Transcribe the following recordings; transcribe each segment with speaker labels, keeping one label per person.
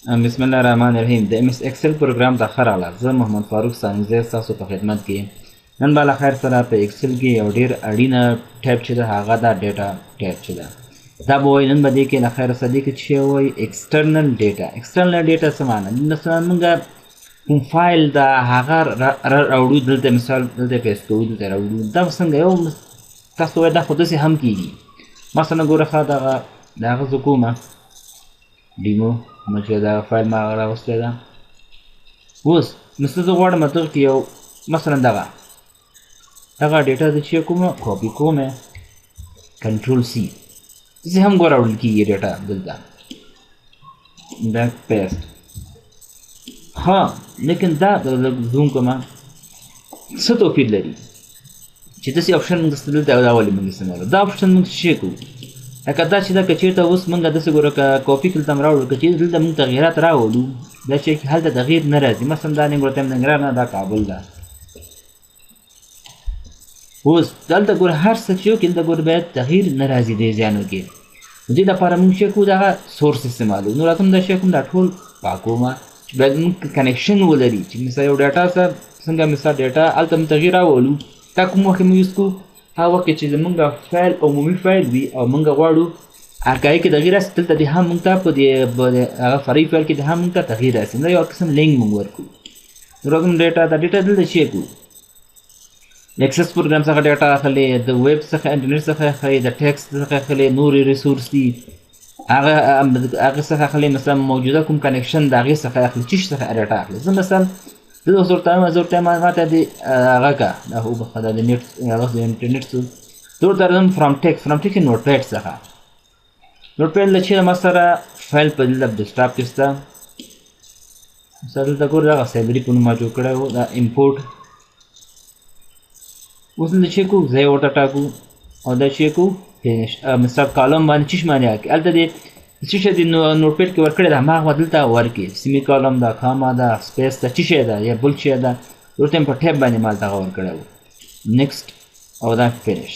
Speaker 1: بسم الله الرحمن الرحیم. د MS Excel پروګرام ته ښه راغلاست. زه محمد فاروق ستانکزی ستاسو په خدمت کې یم. نن به له خیر سره په Excel کې یو ډېر اړینه tab چې ده هغه دا data tab چې ده دا به وایي. نن به دې کې له خیر سره دې کې چې وایي external data. External data څه معنی؟ مثلا موږ کوم فایل ده هغه راوړو دلته، مثال دلته paste کوو، دلته راوړو. دا څنګه یو تاسو وایي دا خو داسې هم کېږي. مثلا ګوره ښه دغه د هغه زه کومه demo چې دا فایل ما راوستی ده. اوس مثلا زه غواړم دغه کې یو مثلا دغه دغه data زه چې کوم کاپي کوم control C، داسې هم ګوره راوړل کېږي data دلته دا paste. ها لیکن دا zoom کومه څه توپیر لري چې داسې option موږ دلته دا ولې موږ استعمالوو؟ دا option موږ څه کوو؟ لکه دا چې دا که چېرته اوس موږ داسې ګوره که کاپي دلته هم راوړو، که چېرته دلته موږ تغییرات راولو دا چې هلته تغییر نه راځي. مثلا دا ننګرهار ننګرهار نه دا کابل ده. اوس دلته ګوره هر څه چې وکړي دلته ګوره باید تغییر نه راځي دې ځایونو کې. نو دې لپاره موږ چې کوو دغه source استعمالوو. نو راځم دا چې کوم دا ټول پاکوم چې باید موږ connection ولري چې مثلا یو data سره څنګه مثلا data هلته موږ تغییر راولو، دا کوم وخت موږ use کوو؟ هغه وخت چې زمونږ فایل عمومي فایل وي او موږ غواړو هغه کې تغییر راسي، دلته دې هم موږ ته په دې هغه فرعي فایل کې دې هم موږ ته تغییر راسي. نو یو قسم لینک موږ ورکوو. نو راځم data دا data دلته چې کوو Access پروګرام څخه data اخلي، د ویب څخه انټرنیټ څخه اخلي، د text څخه اخلي، نورې resource دي هغه هغه څخه اخلي. مثلا موجوده کوم connection د هغې څخه اخلي، چیش څخه data اخلي. زه مثلا زه اوس ورته وایم، زه ورته وایم ما ته دې هغه که دا وبخښه دا د نېټ هغه د انټرنیټ څه زه ورته راځم from text، from text Notepad څخه. Notepad له چې ما سره فایل په دلته desktop کې شته. مثلا دلته ګوره دغه salary په نوم ما جوړ کړی و، دا import. اوس دلته چې کوو ځای ورته ټاکو او دا چې کوو finish. مثلا column باندې چیش باندې راکړي، هلته دې څه شی د Notepad کې ورکړی ده هماغه دلته ورکړي، semicolon ده، comma ده، space ده، څه شی ده یا بل شی ده. ورته په tab باندې ما دغه ورکړی و. next او دا finish.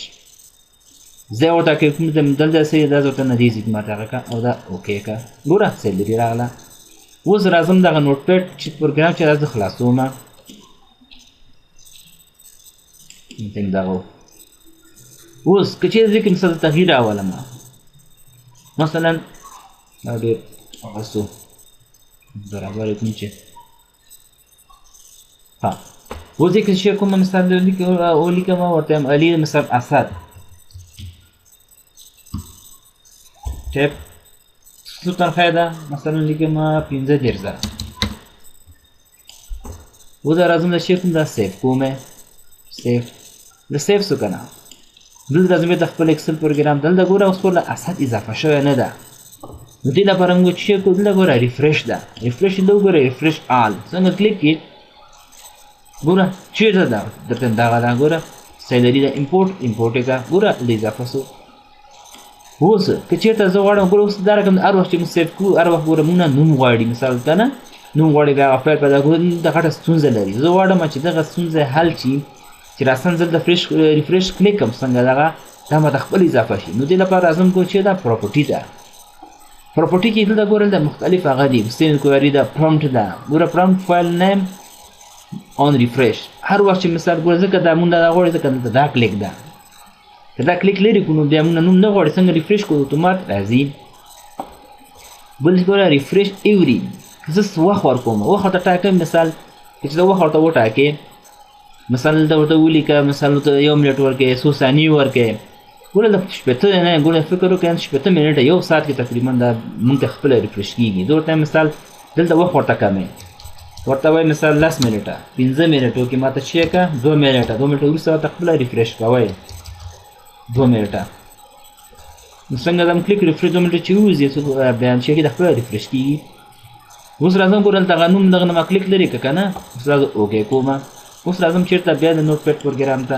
Speaker 1: ځای ورته کې کوم دلته څه دا زه ورته نه دې ځي ما ته هغه که او دا okay که ګوره salary راغله. اوس راځم دغه Notepad چې پروګرام چې راځه خلاصوم دغه. اوس که چېرې دې کې مثلا تغییر راولم، مثلا دا ډېر هغه څو برابر یې کړم چې ها اوس دې کې چې کوم مثال ولیکم ورته یم علي مثال اسد tab څو تنخواه ده مثلا لیکم 35,000. اوس دا راځم دا چې کوم دا save کوم، save د save څه که نه دلته راځم بېرته خپل Excel پروګرام. دلته ګوره اوس ورله اسد اضافه شوی نه ده. نو دې لپاره موږ چې کوو دلته ګوره refresh ده، refresh دلته وګوره refresh all څنګه کلیک کړي ګوره چېرته ده درته دغه ده. ګوره salary ده import، import یې کړه ګوره دلته اضافه سو. اوس که چېرته زه غواړم ګوره اوس دا رقم هر وخت چې موږ save کړو هر وخت ګوره موږ نه نوم غواړي، مثال که نه نوم غواړي بیا هغه فایل پیدا کړو، دا غټه ستونزه لري. زه غواړم چې دغه ستونزه حل شي چې راساً زه دلته refresh کلیک کړم څنګه دغه دا ماته خپل اضافه شي. نو دې لپاره راځم ګوره چې دا property ده، property کې دلته ګوره دلته مختلف هغه دي، save query ده، prompt ده. ګوره prompt file name on refresh هر وخت چې مثال ګوره ځکه دا مونږ دا غواړي ځکه دلته دا کلیک ده، که دا کلیک لرې کړو نو بیا مونږ نوم نه غواړي، څنګه refresh کړو اتومات راځي. بل ګوره refresh every زه وخت ورکوم، وخت ورته ټاکم. مثال که چې وخت ورته وټاکې مثلا دلته ورته ولیکه، مثلا ورته یو منټ ورکړې، څو ثانیې ورکړې، ګوره د 60 نه ګوره فکر وکړه 60 منټه یو ساعت کې تقریبا دا موږ ته خپله refresh کېږي. زه ورته مثال دلته وخت ورته کموي، ورته وایي مثال 10 منټه 5 منټو کې ماته چې که 2 منټه 2 منټه وروسته ورته خپله refresh کوئ 2 منټه. نو څنګه دم کلیک refresh 2 منټه چې ووځي څو بیان شي کې د خپله refresh کېږي. اوس راځم ګوره دلته هغه نوم دغه نه ما کلیک لرې که که نه اوس راځم okay کومه. اوس راځم چېرته بیا د Notepad پروګرام ته،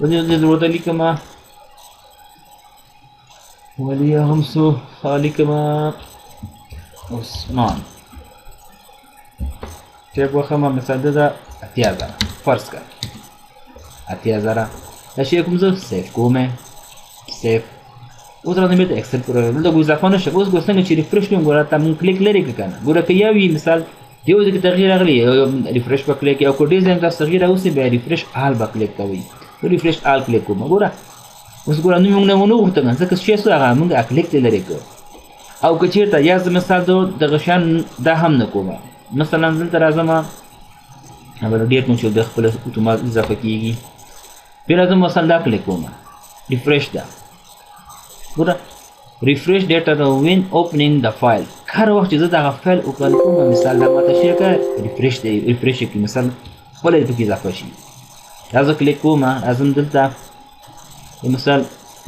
Speaker 1: اوس زه ورته لیکم ولي هم څو لیکم عثمان tab وخمه مثال ده 80,000 فرض کړه 80,000. دا شی کوم زه save کوم، save اوس راځم بیرته ایکسل پروګرام، دلته اضافه نه شوه. اوس ګوره څنګه چې refresh کړم، ګوره ته مونږ کلیک لرې که نه، ګوره که یو وي مثال یو ځای کې تغییر راغلی، یو refresh به کلیک، او که ډېر ځای تاسو تغییر راوستي بیا refresh all به کلیک کوئ. refresh all کلیک کوم، ګوره اوس ګوره نوم مونږ نه ونه غوښته که نه، ځکه چې څه هغه مونږ کلیک ته لرې کړو. او که چېرته یا زه مثال دغه شیان دا هم نه کوم، مثلا دلته راځم، بل ډېر کوم چې بیا خپله اتومات اضافه کېږي، بیا راځم مثلا دا کلیک کوم، refresh ده، ګوره refresh data when opening the file. هر وخت چې زه دغه فایل open کوم، مثال دا ماته شي که refresh دی، refresh کړي، مثال خپله یې پکې اضافه شي. دا زه کلیک کوم، راځم دلته مثال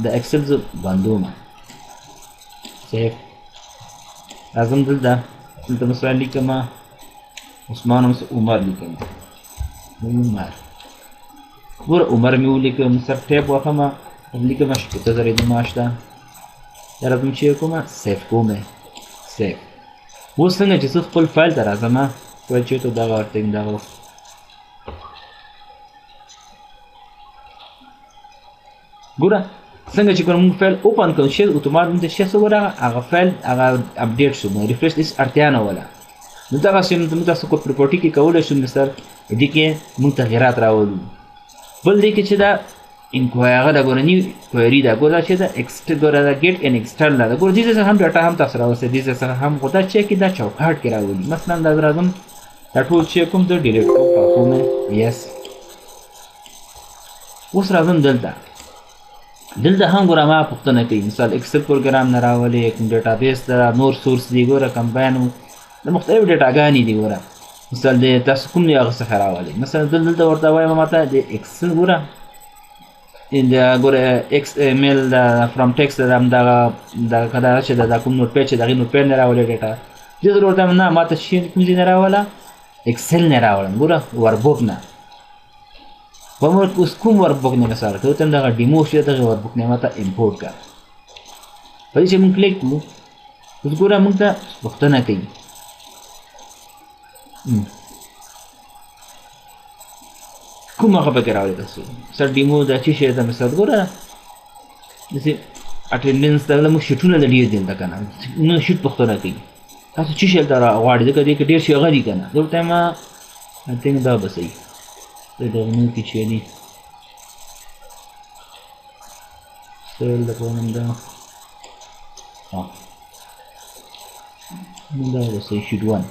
Speaker 1: د ایکسل زه بندوم، save، راځم دلته دلته مثال لیکم عثمان عمر لیکم، عمر، ګوره عمر مې ولیکه، مثال tab وهم لیکم 60,000 یې د معاش ده. دا راځم چې کوم save کوم، save. اوس څنګه چې زه خپل فایل ته راځم، فایل چېرته دغه ورته دغه ګوره څنګه چې کوم موږ فایل open کړو، شی اتومات موږ ته شی څه ورغه هغه فایل هغه update شو، refresh هېڅ اړتیا نه وله. نو دغسې موږ تاسو کو property کې کولی شو، مثال دې کې موږ تغییرات راولو. بل دې کې چې دا inquiry هغه ده، ګوره new query ده، ګوره چې دا ګوره دا get an external ده، ګوره دې څخه هم data هم تاسو راوستئ، دې څخه هم، خو دا چې کې دا چوکاټ کې راولي. مثلا دا راځم دا ټول چې کوم زه delete کوم، پاکوم، yes. اوس راځم دلته، دلته هم ګوره ما پوښتنه کوي، مثال ایکسل پروګرام نه راولي، کوم database ده، نور source دی، ګوره کمپاین د مختلف ډیټاګانې دي، ګوره مثال د تاسو کوم هغه څخه راولي. مثلا دلته ورته وایم ماته د ایکسل ګوره د ګوره XML د from text د دغه دغه کدا چې دا کوم Notepad چې دغه Notepad نه راولي data، دې زه ورته نه ماته چې کوم ځای نه راوله، ایکسل نه راولم، ګوره workbook نه ومر اوس کوم workbook نه مثال ته ته دغه demo شي، دغه workbook نه ماته import کړه. په دې چې موږ کلیک کړو، اوس ګوره موږ ته پوښتنه کوي، کوم هغه پکې راولي تاسو سر demo دا چې شی ده، مثال ګوره داسې attendance دا موږ شیټونه د ډېر دي دلته که نه، نو sheet پوښتنه کوي تاسو چې شی هلته غواړي، ځکه دې کې ډېر شی هغه دي که نه. دلته ما I think دا به صحیح دغه نور کې چې دي سیل د پوهنم دا دا به صحیح sheet 1،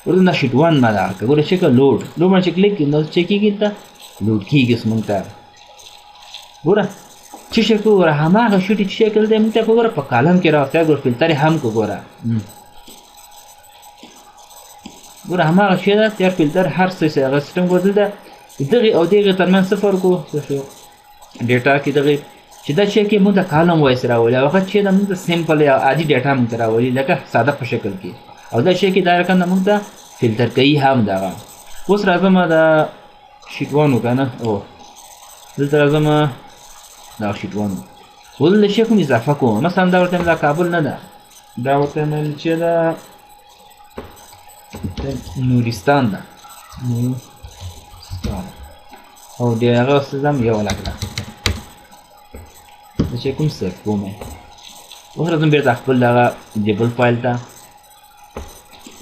Speaker 1: ورته دا sheet 1 ما دا کړه، ګوره چې که load load باندې چې کلیک کړي نو چې کېږي دلته load کېږي اوس موږ ته. ګوره چې شی کو، ګوره هماغه sheet چې شکل دی موږ ته، ګوره په column کې راوستی، ګوره فلتر یې هم کو، ګوره ګوره هماغه شی ده، تیار فلتر هر څه چې هغه سیستم ګوره دلته دغې او دغې ترمنځ څه فرق و، څه شو data کې دغې چې دا شی کې موږ ته column wise راولي، او هغه چې ده موږ ته simple یا عادي data موږ ته راولي لکه ساده په شکل کې، او دا شی کې دا رقم ده موږ ته فلتر کوي هم دغه. اوس راځم دا sheet 1 که نه، او دلته راځم دا sheet 1، خو دلته شی کوم اضافه کوم، مثلا دا ورته دا کابل نه ده، دا ورته چې ده نورستان ده، نورستان، او د هغه سیستم 1 لک ده، دا چې کوم save کوم. اوس راځم بېرته خپل دغه د بل فایل ته،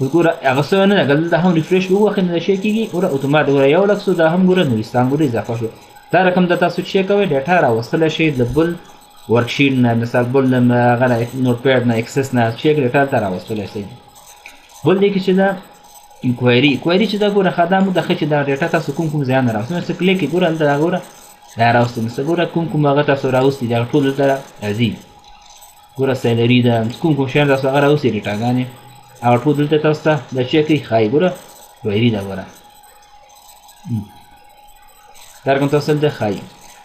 Speaker 1: اوس ګوره هغه څه نه ده، که دلته هم refresh ووهې نو دا شی کېږي، ګوره اتومات ګوره 1 لک شو، دا هم ګوره نورستان ګوره اضافه شو. دا رقم د تاسو چې کوئ data راوستلی شئ د بل worksheet نه، مثال بل هغه نه Notepad نه Access نه چې data ته راوستلی شئ. بل دې کې چې ده inquiry، query چې دا ګوره ښه دا موږ د ښه چې دا data تاسو کوم کوم ځای نه راوستي، څه کلیک ګوره هلته دا ګوره دا راوستي، نو څه ګوره کوم کوم هغه تاسو راوستي دا ټول دلته راځي، ګوره salary ده کوم کوم شیان تاسو هغه راوستي ډیټاګانې هغه ټول دلته تاسو ته دا چې کوي ښایي. ګوره query ده، ګوره دا رقم تاسو دلته ښایي.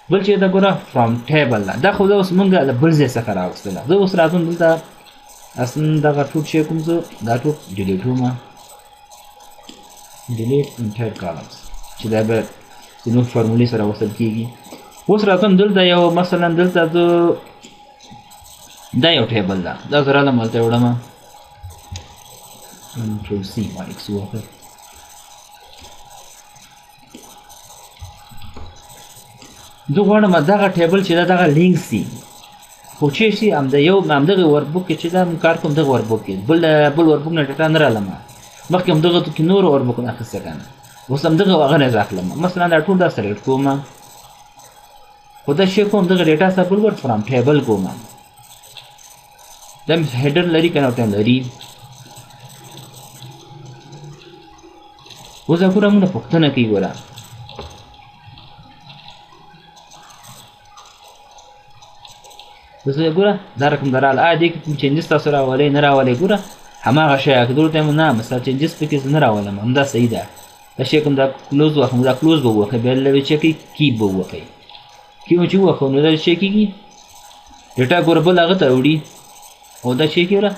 Speaker 1: بل چې دا ګوره from table ده، دا خو زه اوس مونږ له بل ځای څخه راوستله، زه اوس راځم دلته اصلا دغه ټول شی کوم زه دا ټول delete وم، delete entire columns چې دا به زموږ فارمولې سره وصل کېږي. اوس راځم دلته یو مثلا دلته زه دا یو table ده، دا زه رالم هلته وړم control C ما X ووهل، زه غواړم دغه table چې دا دغه links دي خو چې شي همدا یو همدغه workbook کې چې دا مونږ کار کوم دغه workbook کې بل workbook نه ډیټا نه رالم. مخکې همدغه کې نور workbook نه اخیسته که نه، اوس همدغه هغه نه زه اخلم. مثلا دا ټول دا select کوم، خو دا شی کوم دغه ډیټا سره بل ور from table کوم. دا header لري که نه ورته لري. اوس دا ګوره موږ نه پوښتنه کوي، ګوره اوس ګوره دا رقم د راغله. آیا دې کې کوم changes تاسو راولئ نه راولئ؟ ګوره هماغه شی که دلته نه مثلا changes پکې زه نه راولم، همدا صحیح ده. دا شی کوم دا close وخم، دا close به ووهئ، بیا له چې کوي keep به ووهئ. keep چې ووهو نو دا شی کېږي ډیټا ګوره بل هغه ته راوړي، او دا شی کېږي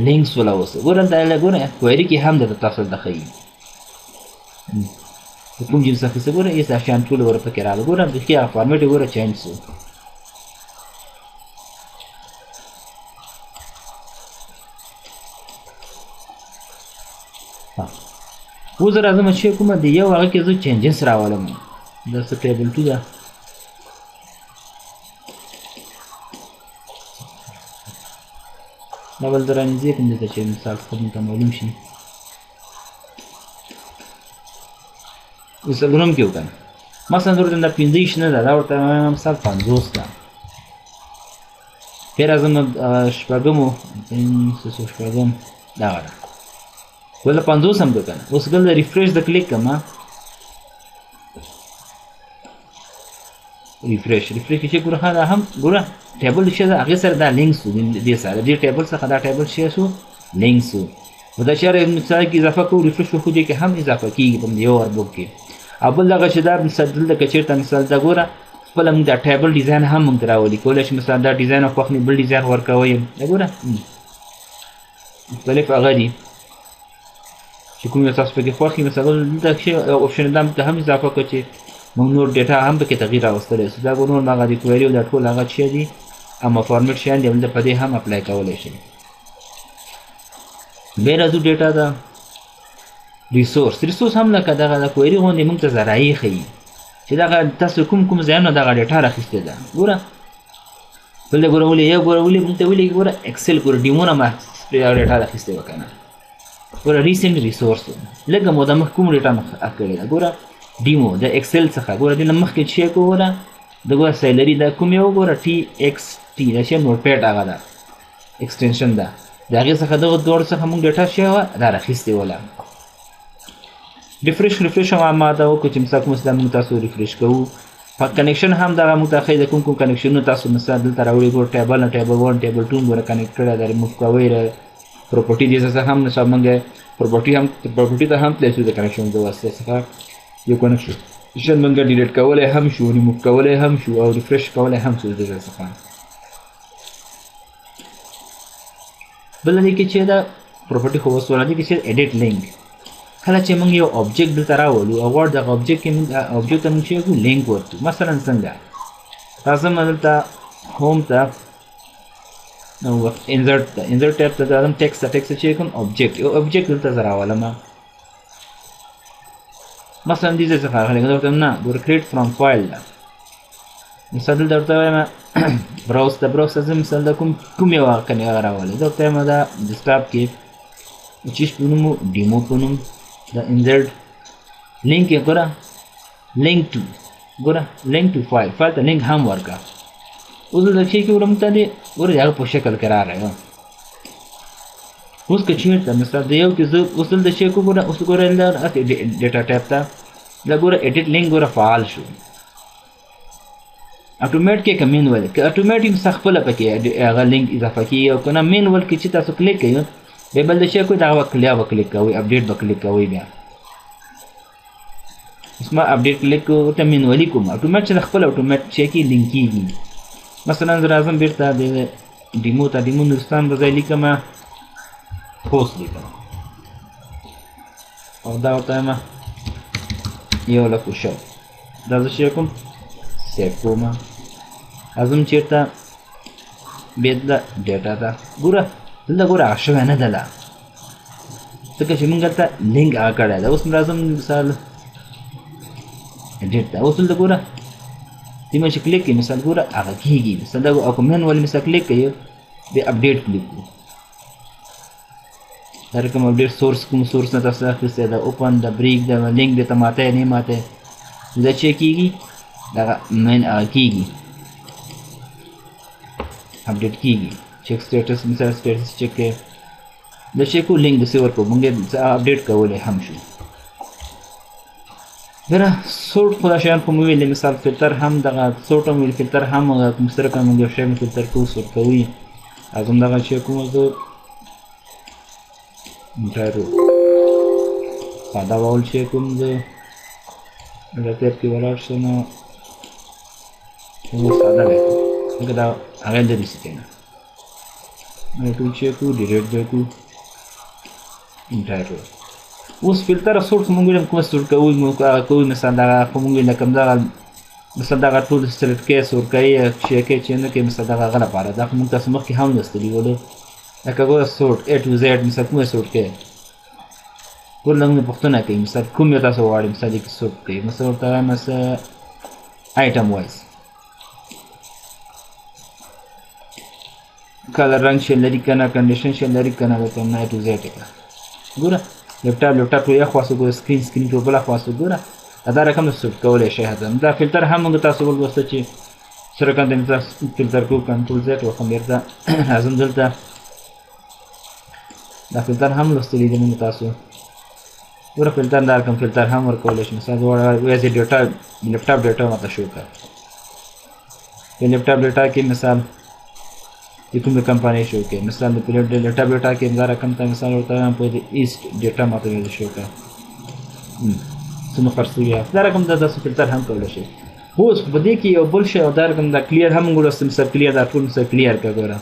Speaker 1: لینک سوله اوس ګوره دا ګوره query کې هم درته تاسو دلته ښیي کوم جنس اخیسته. ګوره یې دا شیان ټول ور پکې راغله. ګوره بیخي هغه format یې ګوره change سو. اوس زه راځم چې کومه د یو هغه کې زه changes راولم. دا څه table two ده. دا بل زه رانږدې کړم دلته چې مثال ښه ته معلوم شي. اوس څلورم کې وکړم، مثلا ورته دا 25 نه ده، دا ورته مثال 50 ده. بیا راځم شپږم شپږم دغه ده، ولا 50 هم ده که نه. اوس دلته refresh د کلیک کړم، refresh کې چې ګوره دا هم ګوره table چې ده هغې سره دا لینک سو، دې سره دې table څخه دا table چې سو لینک سو. نو دا چې مثال کې اضافه کوو refresh خو دې کې هم اضافه کېږي په یو workbook کې. او بل دغه چې دا مثال دلته که چېرته مثال دا ګوره خپله موږ دا table design هم موږ ته راولي، کولی شي مثلا دا design خوښ نه بل design ورکوئ. دا ګوره مختلف هغه دي چې کوم یو تاسو پکې خوښ وي. مثلا دلته کښې option دا موږ ته هم اضافه کړو چې موږ نور ډیټا هم پکې تغییر راوستلی شو. دا ګوره نور هغه د query او دا ټول هغه چې دي اما format شیان دي، دلته په دې هم apply کولی شئ. بیا راځو ډیټا ده resource. resource هم لکه دغه د query غوندې موږ ته ذرایع ښیي چې دغه تاسو کوم کوم ځایونه دغه ډیټا راخیستې ده. ګوره بل ګوره ولې یو ګوره ولې موږ ته ولې ګوره Excel ګوره demo نه ما ډیټا راخیستې وه که نه. ګوره recent resource لږه موده مخکې کوم ډیټا مخ کړې ده. ګوره demo د Excel څخه ګوره دې نه مخکې چې ګوره د ګوره salary دا کوم یو ګوره TXT دا چې Notepad هغه ده extension ده، د هغې څخه دغه دواړو څخه موږ ډیټا شوې وه دا راخیستې وله. refresh هم ما دا وکړو چې مثلا کوم مثلا موږ تاسو refresh کوو. په connection هم دغه موږ ته ښیي د کوم کوم connection ونه تاسو مثلا دلته راوړي. ګوره table نه table 1 table 2 ګوره connect کړی دا ریموف کوئ. property دې څخه هم مثلا موږ property هم property ته هم تللی شو د connection د واسطې څخه. یو connection موږ delete کولی هم شو، ریموف کولی هم شو، او refresh کولی هم شو د دې څخه. بله دې کې چې دا property خو اوس ولا دې کې چې edit link، کله چې موږ یو object دلته راولو او غواړو دغه object کې موږ object ته موږ چې کوو لینک ورکړو. مثلا څنګه راځم دلته home ته insert ته insert tab ته راځم text ته text چې کوم object یو object دلته زه راولم. مثلا دې ځای څخه راغلی ورته نه ګوره create from file ده. مثلا دلته ورته وایم browse ته browse ته ځم، مثلا دا کوم کوم یو هغه کنې هغه راولې. زه ورته وایم دا desktop کې چې په نوم demo په نوم دا insert link یې ګوره link to ګوره link to file file ته لینک هم ورکړه. اوس دلته چې ګوره موږ ته دې ګوره د هغه په شکل کې راغی. اوس که چېرته مثلا د یو کې زه اوس دلته چې کوم ګوره اوس ګوره دلته data tab ته دا ګوره edit link ګوره فعال شو. اتومات کې که manual که اتومات یې خپله پکې هغه لینک اضافه کېږي، او که نه manual کې چې تاسو کلیک کوئ بیا بل د شی کوئ دغه به کلیا به کلیک کوئ update به کلیک کوئ. بیا اوس ما update کلیک کوو ورته manually کوم اتومات چې خپله اتومات چې کې لینک کېږي. مثلا زه راځم بېرته د demo ته demo نورستان په ځای لیکم خوست لیکم او دا ورته وایم 1,20,000. دا زه چې کوم save کوم راځم چېرته بیا دلته ډیټا ته ګوره دلته ګوره هغه شوی نه ده لا، ځکه چې موږ دلته لینک هغه کړی ده. اوس راځم مثال edit ته اوس دلته ګوره دې باندې چې کلیک کوي مثال ګوره هغه کېږي. مثال دا او که مینوال مثال کلیک کوي بیا اپډیټ کلیک کړو، دا رقم اپډیټ سورس کوم سورس نه تاسو اخیستی دا اوپن دا بریک دا لینک دې ته ماته نه ماته دا چې کېږي دغه مین هغه کېږي اپډیټ کېږي. چیک سټیټس مثال سټیټس چیک کوي د چې کو لینک داسې ورکړو موږ یې اپډیټ کولی هم شو. بیا سورټ خو دا شیان خو مو ویلې، مثال فلتر هم دغه سورټ هم ویل، فلتر هم کوم سره که موږ یو شی مو فلتر کوو سورټ کوي. اعظم دغه چې کوم زه انټایرو ساده واول چې کوم زه ټیپ کې ولاړ شم نو ساده به کوم ځکه دا هغه لرې سي که نه ټول چې کوو ډیلیټ به کوو انټایرو. اوس فلتر سورټ مونږ ویلم کوم سورټ کوو موږ هغه کوو مثال دغه خو مونږ ویل کوم دغه مثال دغه ټول سلیکټ کوي سورټ کوي چې کوي چې نه کوي مثال دغه هغه لپاره دا خو مونږ تاسو مخکې هم لوستلي ولو. لکه ګوره سورټ A to Z مثال کوم سورټ کوي ټول موږ پوښتنه کوي مثال کوم یو تاسو غواړئ مثال دې کې سورټ کوي مثال ورته وایم آیټم وایز کلر رنګ شی لري که نه کنډیشن شی لري که نه ورته نه A to Z یې کړه. ګوره لپټاپ ټول یو خوا سو ګوره سکرین ټول بله خوا سو ګوره دا رقم سورټ کولی شئ. حتی دا فلتر هم موږ تاسو ولوسته چې څه رقم د فلتر کوو کنټرول زیډ وخم بېرته راځم دلته دا فلتر هم لوستلی دی موږ تاسو. ګوره فلتر دا رقم فلتر هم ورکولی شو. مثلا وایي ډیټا لپټاپ ډیټا ماته شو کړه په لپټاپ ډیټا کې مثال د کومې کمپنۍ شو کې مثال د لپټاپ ډیټا کې دا رقم ته مثال ورته وایم په د ایسټ ډیټا ماته ویل شو کړه څومره خرڅوي دا رقم دا تاسو فلتر هم کولی شئ. خو اوس په دې کې یو بل شی او دا رقم دا کلیر هم موږ ولوستم مثال کلیر دا ټول مثال کلیر کړه ګوره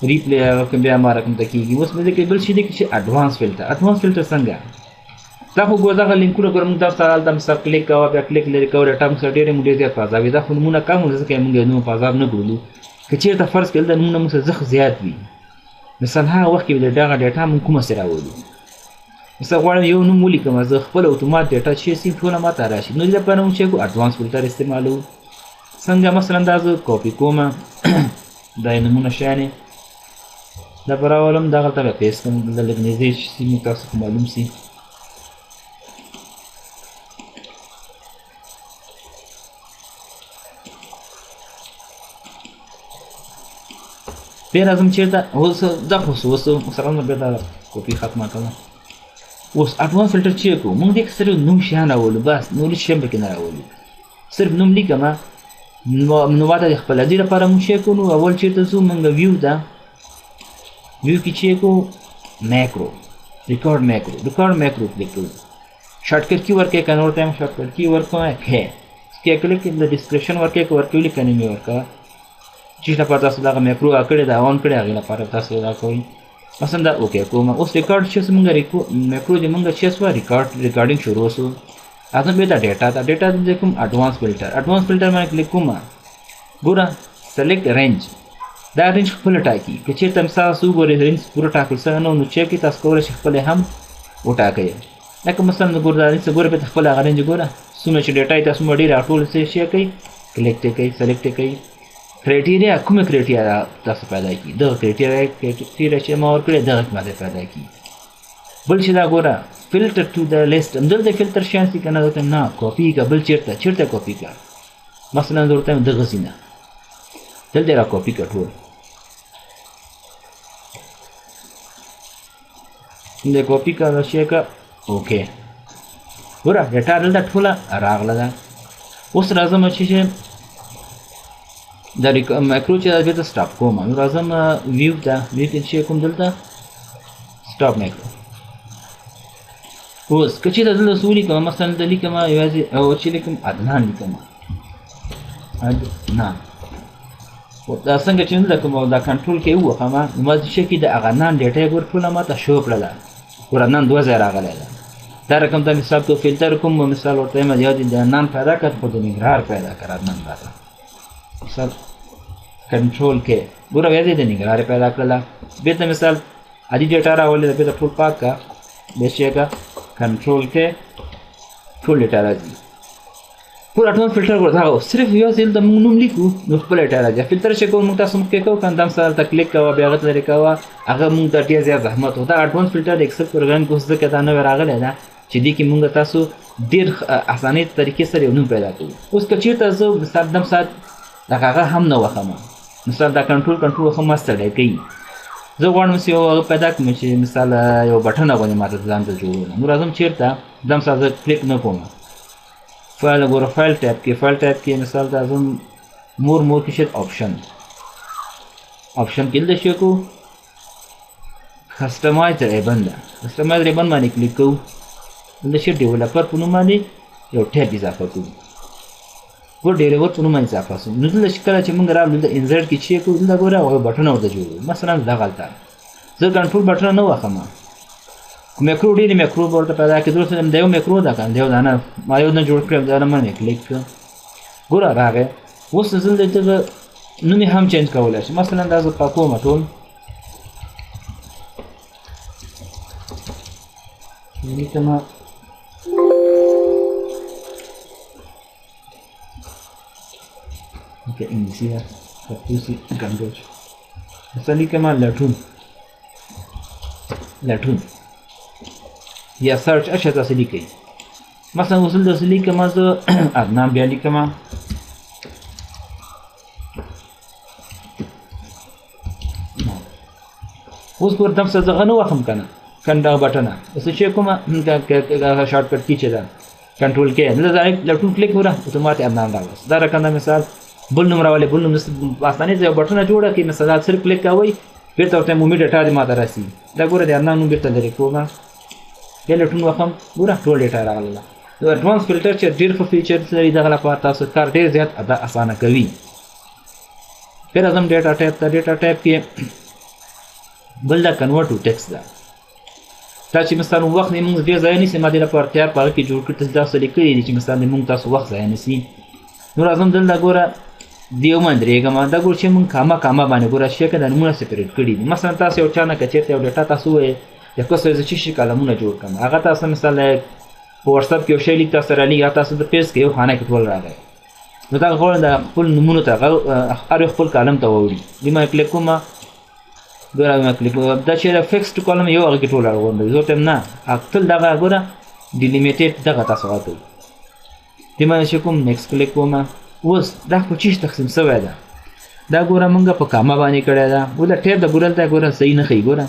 Speaker 1: ریپلی هغه کوم بیا ما رقم ته کېږي. اوس په دې کې بل شی دی چې اډوانس فلتر. اډوانس فلتر څنګه دا خو ګوره دغه لینکونه ګوره موږ تاسو ته هلته مثال کلیک کوه بیا کلیک لرې کوه ډیټا موږ سره ډېرې موږ ډېر زیات په عذاب دا خو نمونه کم وو ځکه موږ یې نوم په عذاب نه کړلو. که چېرته فرض کړئ دلته نمونه موږ سره زښت زیات وي مثال هغه وخت کې به دغه ډیټا موږ کومه سره راولو. مثال غواړم یو نوم ولیکم زه خپل اتومات ډیټا چې سي ټوله ماته راشي نو دې لپاره موږ چې کوو اډوانس فلتر استعمالوو. څنګه مثلا دا زه کاپي کوم دا یې نمونه شیانې دا به راولم دغلته به پیس کړم دلته لږ نږدې چې سي موږ تاسو ته معلوم سي. بیا راځم چېرته اوس دا خو اوس اوس راځم بیا دا کاپي ختمه کړم. اوس اډوانس فلتر چې کوو موږ دې کې صرف نوم شیان راولو بس نور هېڅ شی هم پکې نه راولو صرف نوم لیکم نو ماته د خپل دې لپاره موږ چې کوو نو اول چېرته ځو موږ ویو ته ویو کې چې کوو میکرو ریکارډ میکرو ریکارډ میکرو کلیک کوو شارټکټ کی ورکوي که نور ټایم شارټکټ کی ورکوم کې کې کلیک د ډسکرپشن ورکوي که ورکوي که نه مې ورکوه چې لپاره تاسو دغه میکرو کړې ده آن کړې هغې لپاره تاسو دا کوئ. مثلا دا اوکی کوم اوس ریکارډ چې موږ میکرو دې موږ چې سوه ریکارډینګ شروع سو اعظم بیا دا ډیټا دا ډیټا دې کوم اډوانس فلتر اډوانس فلتر باندې کلیک کوم ګوره سلیکټ رینج دا رینج خپله ټاکي که چېرته مثال تاسو وګورئ رینج پوره ټاکل سوی نه نو چې کې تاسو کولی شئ خپله هم وټاکئ. لکه مثلا ګوره دا رینج ګوره بېرته خپله هغه رینج ګوره څومره چې ډیټا یې تاسو څومره ډېره ټول څه شی کوي کلیک یې کوي سلیکټ یې کوي. کرایټیریا کومه کرایټیریا تاسو پیدا کړي دغه کرایټیریا چې ما ورکړې دغه ماته پیدا کړي. بل چې دا ګوره فلتر ټو د لیست همدلته فلتر شیان سي که نه ورته نه کاپي که بل چېرته چېرته کاپي کړه مثلا زه ورته وایم دغه ځای نه دلته را کاپي کړه ټول دلته کاپي کړه دا شی کړه اوکی ګوره ډیټا دلته ټوله راغله ده. اوس راځم چې دا میکرو چې دا بېرته سټاپ کوم نو راځم ویو ته ویو کې چې کوم دلته سټاپ میکرو. اوس که چېرته دلته څه ولیکم مثلا دلته لیکم یوازې او چې لیکم عدنان لیکم عدنان دا څنګه چې دلته کوم دا کنټرول کې ووهم نو ما چې کې د هغه نان ډیټا یې ګوره ټوله ماته شو کړله ګوره نان دوه ځایه راغلی ده. دا رقم ته مثال کو فلتر کوم مثال ورته وایم یاد د نان پیدا کړ خو د ننګرهار پیدا کړه عدنان راته مثال کنټرول کې ګوره بیا دې د ننګرهار پیدا کړله. بېرته مثال عادي ډیټا راولې ده بېرته ټول پاک کړه بیا چې کړه کنټرول کې ټول ډیټا راځي. ګوره اډوانس فلټر ګوره دغه صرف یو ځل د موږ نوم لیکو نو خپله ډیټا راځي. فلټر چې کوم موږ تاسو مخکې کوو که نه، دم سره ته کلیک کوه بیا هغه ته لرې کوه، هغه موږ ته ډېر زیات زحمت و. دا اډوانس فلټر د اکسل پروګرام کې اوس ځکه دا نوی راغلی ده چې دې کې موږ تاسو ډېر اسانۍ طریقې سره یو نوم پیدا کوو. اوس که چېرته زه مثال دم ساعت دغه هغه هم نه وښم، مثال دا کنټرول وښم ما ستړی کوي، زه غواړم چې یو هغه پیدا کړم چې مثال یو بټنه غوندې ما ته ځان ته جوړونه. نو راځم چېرته دم ساعت زه کلیک نه کوم، فایل ګوره فایل ټیب کې، فایل ټیب کې مثال ته ځم مور کې شد آپشن، آپشن کې دلته شي کوو کسټمایز ریبن ده، کسټمایز ریبن باندې کلیک کوو، دلته شي ډیولپر په نوم باندې یو ټیب اضافه کوو، ګوره ډیلیور په نوم باندې اضافه سو. نو دلته کله چې موږ راغلو دلته انزرټ کې چې کوو دلته ګوره هغه بټنه ورته جوړوو. مثلا دغلته زه کنټرول بټنه نه وښم، میکرو ډېرې میکرو به ورته پیدا کړي، درسته دا یو میکرو ده که نه، یو دانه ما یو نه جوړ کړی، دانه ما مې کلیک کړ، ګوره راغی. اوس زه دلته نوم یې هم چینج کولی شم، مثلا دا زه پاکوم ټول، لیکم اوکې انګلیسي ده پښتو کنټرول، مثلا لیکم لټون، لټون یا سرچ اشه تاسو لیکئ. مثلا اوس دلته لیکم زه عدنان بیا لیکم، اوس ګوره دم څه زه هغه نه وښم که نه، کنه دغه بټنه اوس چې کومه هغه شارټ کټ کی چې ده کنټرول کې دلته لټون کلیک ګوره اتومات عدنان راوست. دا رقم ده مثال بل نوم راولې، بل نوم په اسانۍ سره یو بټنه جوړه کړئ، مثلا صرف کلیک کوئ بېرته ورته عمومي ډیټا دې ماته راسي. دا ګوره د عدنان نوم بېرته لرې کوم، بیا لټون وښم، ګوره ټول ډیټا راغله. نو اډوانس فلټر چې ډېر ښه فیچرز لري دغه لپاره تاسو کار ډېر زیات ادا اسانه کوي. بیا راځم ډیټا ټایپ ته، ډیټا ټایپ کې بل دا کنورټ ټو ټیکسټ ده. دا چې مثلا وخت موږ ډېر ضایع نه سي، ما دې لپاره تیار په هغه کې جوړ کړي، تاسو داسې لیکلي دي چې مثلا موږ تاسو وخت ضایع نه سي. نو راځم دلته ګوره دې باندې درېږم، دا ګوره چې موږ کامه کامه باندې ګوره چې که دا نمونه سپریټ کړي دي. مثلا تاسو یو چا نه که چېرته یو ډیټا تاسو ووایئ د کوڅه زه چې شي کالمونه جوړ کړم، هغه تاسو مثلا په واټساپ کې یو شی لیک تاسو رالیږي، هغه تاسو د پیس کې یو خانه کې ټول راغی. نو دا غواړم د خپل نومونو ته هر یو خپل کالم ته واوړي. دې باندې کلیک کوم، ګوره ما کلیک کوم، دا چې دا فکسډ کالم یو هغه کې ټول راغونډوي، زه ورته وایم نه تل دغه ګوره ډیلیمیټډ دغه تاسو راکوي. دې باندې چې کوم نیکسټ کلیک کوم، اوس دا په چیش تقسیم سوی ده، دا ګوره مونږ په کامه باندې کړی ده. ګوره ټیب د ګوره دلته ګوره صحیح نه ښیي، ګوره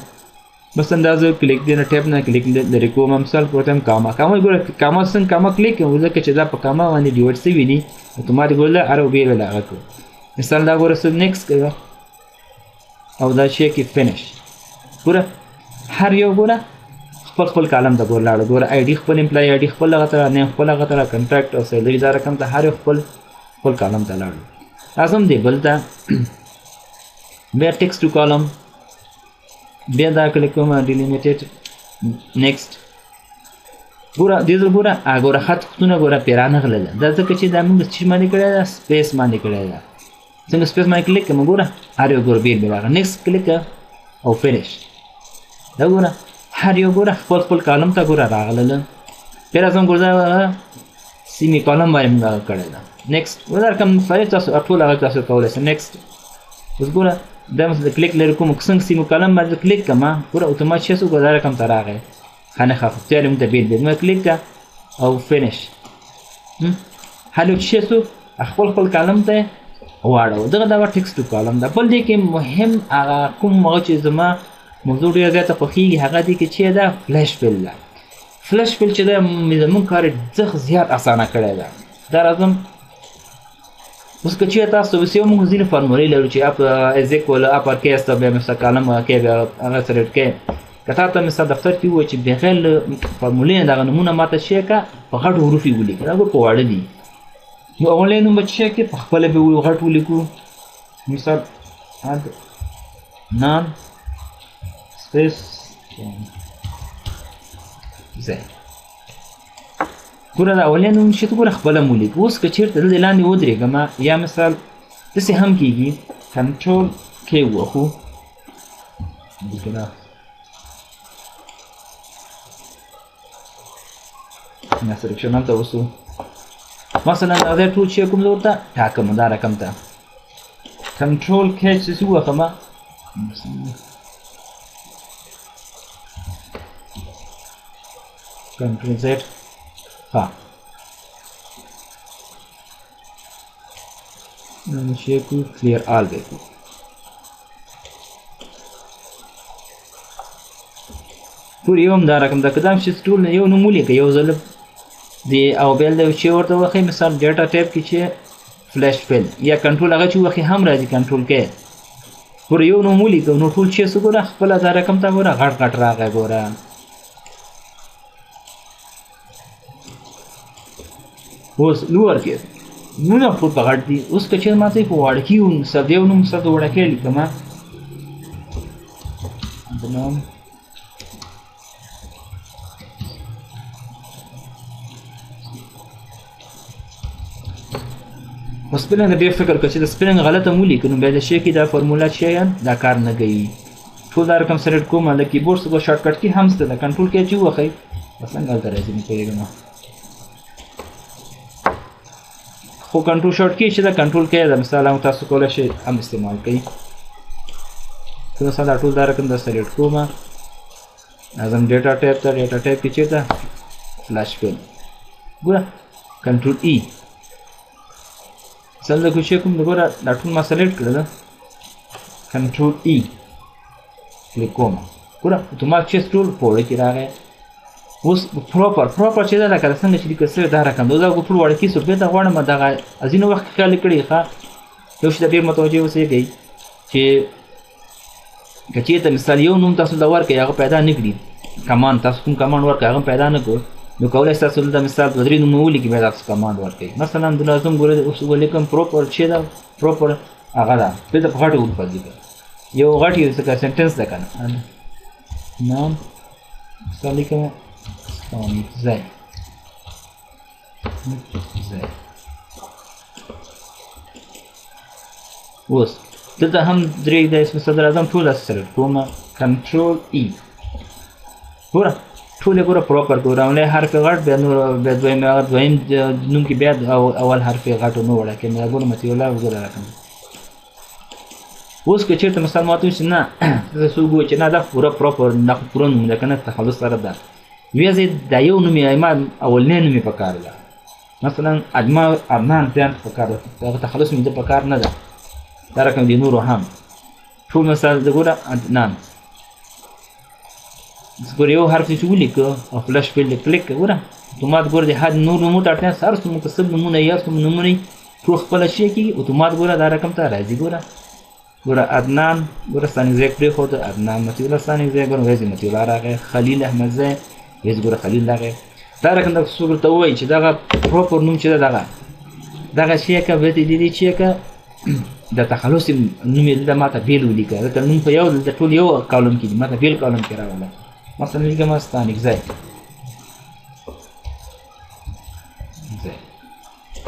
Speaker 1: مثلا دا زه کلیک دی نه ټیپ نه کلیک لرې کوم، مثال ورته وایم کامه کامه، ګوره کامه څنګه کامه کلیک کوم، ځکه چې دا په کامه باندې ډیوایډ سوي دي، اتوماتیک ګوره هر یو بېل بېل هغه کوو. مثال دا ګوره څه نیکسټ کوه او دا شی کې فینش، ګوره هر یو ګوره خپل خپل کالم ته ګوره لاړه، ګوره آی ډي خپل امپلای آی ډي خپل هغه ته، نیم خپل هغه ته، کنټراکټ او سیلري دا رقم ته هر یو خپل خپل کالم ته لاړو. راځم دې بل ته، بیا ټیکسټ ټو کالم، بیا دا کلیک کوم ډیلیمیټډ نیکسټ، ګوره دې ځل ګوره ګوره خط خطونه ګوره پرې رانغلله، دا ځکه چې دا موږ څه باندې کړی ده، سپیس باندې کړی ده. څنګه سپیس باندې کلیک کوم ګوره هر یو ګوره بېل بېل راغی. نیکسټ کلیک او فینش، دا ګوره هر یو ګوره خپل خپل کالم ته ګوره راغلله. بیا راځم ګوره سیمي کالم باندې موږ هغه کړی ده. نیکسټ ګوره دا رقم مختلف تاسو ټول هغه تاسو کولی شئ. نیکسټ اوس ګوره دا مثلا کلیک لري کوم څنګه سیمو کالم باندې کلیک کړم، ګوره اتومات شی سو، ګوره دا رقم ته راغی، ښه نه ښه تیار موږ ته بېل بېل. موږ کلیک کړه او فینش، هر یو چې سو خپل خپل کالم ته واړوه. دغه دا ټیکسټ ټو کالم ده. بل دې کې مهم هغه کوم هغه چې زما موضوع ډېره زیاته خوښېږي هغه دې کې چې ده فلش فل ده. فلش فل چې ده زموږ کار ځخ زیات اسانه کړی ده. دا راځم اوس که چېرې تاسو اوس یو موږ ځینې فارمولې لرو چې اپ از ایکول اپر کیس ته بیا مثلا کالم کې بیا هغه سلیکټ کې، که تا ته مثلا دفتر کې ووایي چې بغیر له فارمولې نه دغه نومونه ماته شی که په غټو حروف یې ولیکه، دا ګوره په واړه دي، نو اولنی نوم به چې کې په خپله به غټ ولیکو، مثال عدنان سپیس زه، ګوره دا اولنی نوم چې ته ګوره خپله مو ولیکو. اوس که چېرته دلته لاندې ودرېږم یا مثال داسې هم کېږي کنټرول کې ووهو، دلته دا سلیکشن هلته وسو، مثلا دا ځای ټول شی کوم زه ورته ټاکم دا رقم ته کنټرول کیچ چې ووهم. کنټرول زیډ. ها شی کو کلیر آل به کو. پور یو هم دا رقم ده، که دا چې ټول یو نوم ولیکه یو ځل دی او بل دی چې ورته وښیي. مثال ډیټا ټایپ کې چې فلش فیل یا کنټرول هغه چې وښیي هم راځي کنټرول کې. پور یو نوم ولیکه نو ټول چې څه ګوره خپله دا رقم ته ګوره غټ غټ راغی ګوره. اوس لوور کې نومونه ټول په غټ دي. اوس که چېرې ما ته په وړکي مثال یو نوم مثال د وړکی لیکم، نوم خو spelling ډېر فکر کوه چې د spelling غلطه هم ولیکو نو بیا د شی کې دا فارموله چې دا کار نه کوي. ټول دا رقم select کوم، د کیبورډ څخه shortcut key هم شته، د کنټرول کې چې ووهئ بس څنګه هلته راځي نه پوهېږم. خو کنټرول short key چې دا کنټرول کې ده مثال هم تاسو کولی شئ هم استعمال کړئ. زه مثلا دا ټول دا رقم دا select کوم، راځم data type ته، data type کې چېرته flash fill ګوره کنټرول ای څنګه کوشش کوم ګوره دا ټول ما select کړل، کنټرول ای کلیک کوم ګوره اتومات چې ټول پوړ کې راغی. اوس proper proper چې دا لکه څنګه چې لیکل شوی دا رقم ده، دا ټول وړکی سو بېرته غواړم دغه ځینو وخت خیال کړی. ښه یو شي ته ډېر متوجه اوسېږئ چې که چېرته مثال یو نوم تاسو ته ورکړئ هغه پیدا نه کړي، command تاسو کوم command ورکړئ هغه پیدا نه کړو نو کولی شئ تاسو دلته مثال دوه درې نومونه ولیکئ بیا تاسو command ورکړئ. مثلا د لازم ګوره اوس ولیکم proper چې ده proper هغه ده بېرته په غټو حروفو لیکم، یو غټ یو څه sentence ده که نه، نام مثال لیکم ستانکزی زی. اوس دلته هم درې د اسم صدراعظم ټول داسې select کوم، کنټرول ای ګوره ټول یې ګوره proper ګوره، اولنی حرف یې غټ بیا نور بیا دویم هغه دویم نوم کې بیا اول حرف یې غټ نو وړکی دا ګوره مطیع الله ګوره رقم. اوس که چېرته مثال ماته وشي نه زه څوک ووایي چې نه دا پوره proper دا خو پوره نوم ده که نه تخلص سره ده، بیا زه دا یو نوم یې ما اولنی نوم یې پکار ده، مثلا عدنان ځان ته پکار ده، هغه تخلص مې ده پکار نه ده، دا رقم دي نورو هم ټول مثال زه ګوره عدنان ګوره یو حرف چې ولیکه او flash fill دې کلیک کړه ګوره اتومات ګوره د هر نور نومونو ته اړتیا نشته، هر څومره که سل نومونه یې هر څومره نومونه یې ټول خپله شی کېږي اتومات ګوره دا رقم ته راځي. ګوره ګوره عدنان ګوره ستانکزی پرېښود، عدنان مطیع الله ستانکزی ګوره ویز مطیع الله راغی، خلیل احمدزی ویز ګوره خلیل راغی. دا رقم د څوک ورته ووایي چې دغه proper نوم چې ده دغه دغه شی که بیا دې دې چې که د تخلص نوم یې دلته ماته بېل ولیکه، دلته نوم په یو دلته ټول یو column کې دي ماته بېل column کې راوله. مثلا لیکم ستانکزی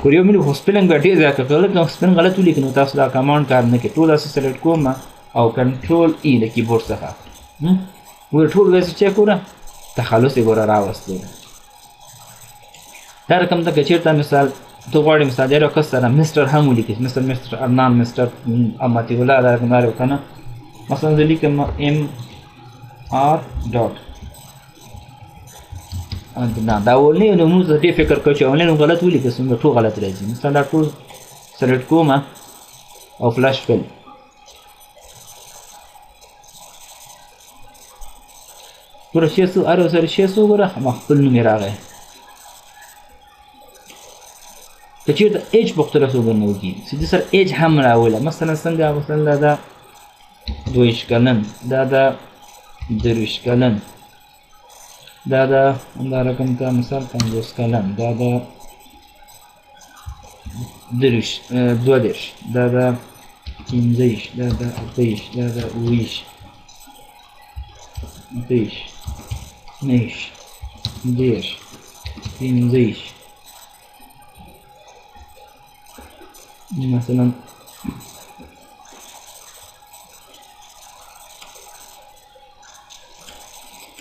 Speaker 1: ګوره یو مې خو spelling بیا ډېر زیات کړل، که spelling غلط ولیکي نو تاسو دا command کار نه کوي. ټول داسې select کوم او کنټرول ای له کیبورډ څخه ګوره ټول داسې چک ګوره تخلص یې ګوره راوستو. دا رقم ده که چېرته مثال ته غواړې مثال یو کس سره mister هم ولیکې، mister mister عدنان mister مطیع الله دا رقم دا که نه، مثلا زه لیکم M R dot نه دا اولنی نومونو ته ډېر فکر کوه چې اولنی نوم غلط ولیکه څومره ټول غلط راځي. مثلا دا ټول select کوم او flash fill ګوره شی څو هر یو سره شی څو ګوره ما خپل نوم یې راغی. که چېرته age پوښتنه څوک نه وکړي چې دې سره age هم راوله، مثلا څنګه مثلا دا ده 22 کلن، دا ده 23 کلن، دا ده همدا رقم ته مثال 50 کلن، دا ده 32، دا ده 25، دا ده 28، دا ده 27، 28، 29، 30، 25 مثلا.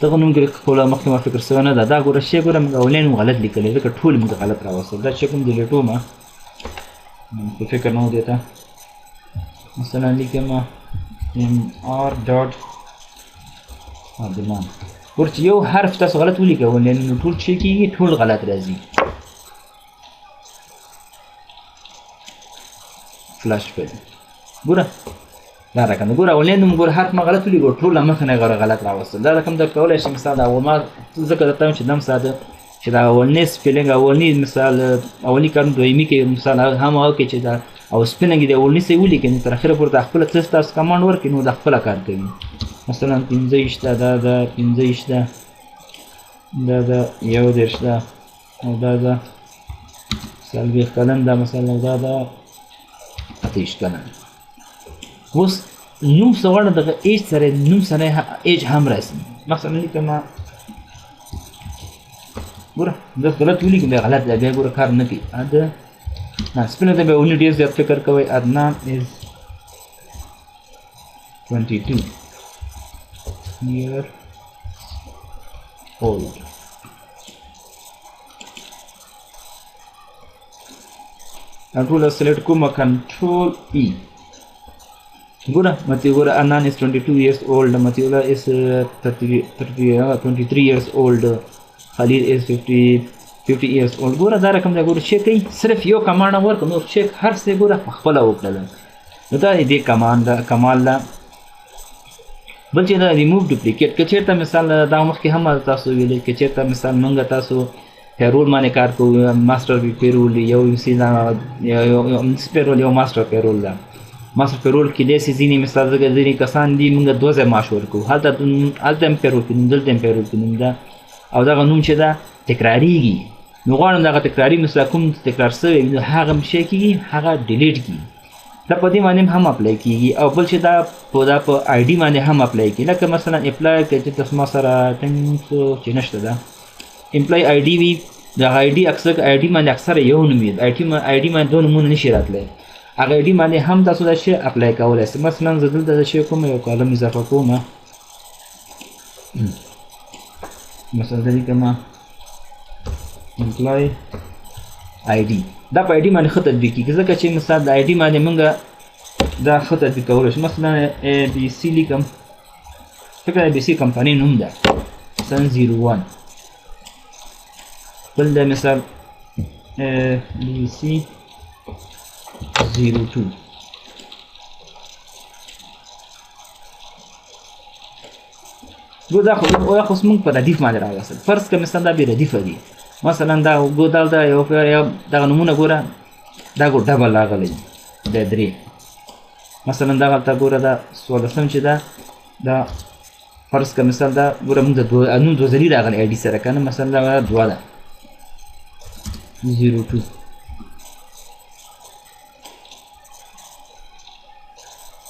Speaker 1: دغه نوم کې خپله مخکې ما فکر سوی نه ده. دا ګوره شی ګوره موږ اولنی نوم غلط لیکلی، ځکه ټول موږ غلط راوستل. دا چې کوم ډیلیټو ما په فکر نه و دې ته. مثلا لیکم ام آر ډاټ عدنان. ګوره چې یو حرف تاسو غلط ولیکه اولنی نو ټول چې کېږي ټول غلط راځي. فلش فلم ګوره دا رقم ګوره اولنی نوم ګوره حرف ما غلط ولیکو ټول له مخې نه غره غلط راوستل. دا رقم دا کولی شي مثال دا ما ځکه درته وایم چې دم ساده چې دا اولنی spelling اولنی مثال اولنی کار دویمي کې مثال هم هغه کې چې دا او spelling د اولني څه ولیکې نو تر اخره پورې دا خپله څه تاسو command ورکړئ نو دا خپله کار کوي. مثلا 25 ده، دا ده 25 ده، دا ده 31 ده، او دا ده 40 کلن ده مثلا، دا ده 28 کلن. اوس نوم څه غواړم دغه ایج سره نوم سره ایج هم راسي. مثلا لیکم ګوره دا غلط ولیکم بیا غلط دی، بیا ګوره کار نه کوي. نه سپینه ته بیا ونی ډېر زیات فکر کوئ. عدنان is 22 year old. دا ټوله select کوم control E. ګوره متی ګوره عدنان is 22 years old، متیولا is 23 years old، Khalil is 50 years old. ګوره دا رقم دی. ګوره چې کوي صرف یو command ورکړه نور چې هر څه ګوره په خپله وکړل. نو دا دې command کمال ده. بل چې دا ریموو ډوپلیکیټ، که چېرته مثال دا مخکې هم تاسو ویلې که چېرته مثال مونږ تاسو payroll باندې کار کوو، master payroll یو سی دا یو payroll یو master payroll ده. master payroll کې داسې ځینې مثال ځکه ځینې کسان دي مونږ دوه ځای معاش ورکوو، هلته هم payroll کې نوم، دلته هم payroll کې نوم ده، او دغه نوم چې ده تکراریږي. نو غواړم دغه تکراري مثال کوم تکرار سوی نو هغه شی کېږي هغه delete کېږي. دا په دې باندې هم apply کېږي. او بل چې دا په ID باندې هم apply کېږي. لکه مثلا employee که چې تاسو ما سره چې نشته ده employee ID وي، دغه ID اکثر ID باندې اکثره یو نوم وي، ID باندې دوه نومونه نشي راتلی. هغه ID باندې هم تاسو دا شی apply کولی شئ. مثلا زه دلته دا شی کوم یو column اضافه کوم، مثلا زه لیکم employee ID. دا په ID باندې ښه تطبیق کېږي، ځکه چې مثال د ID باندې موږ دا ښه تطبیق کولی شو. مثلا A B C لیکم، فکر A B C کمپنۍ نوم ده، مثلا 01. بل ده مثال A B C 02. ګو دا خو اوس موږ په ردیف باندې راوستل. فرض که مثلا دا بې ردیفه دي، مثلا دا ګو دلته یو دغه نومونه ګوره دا ګو double راغلی دی درې. مثلا دغلته ګوره دا څوارلسم چې ده دا فرض که مثال دا ګوره موږ د نوم دوه ځلي راغلی ID سره که نه، مثلا دا دوه ده 02.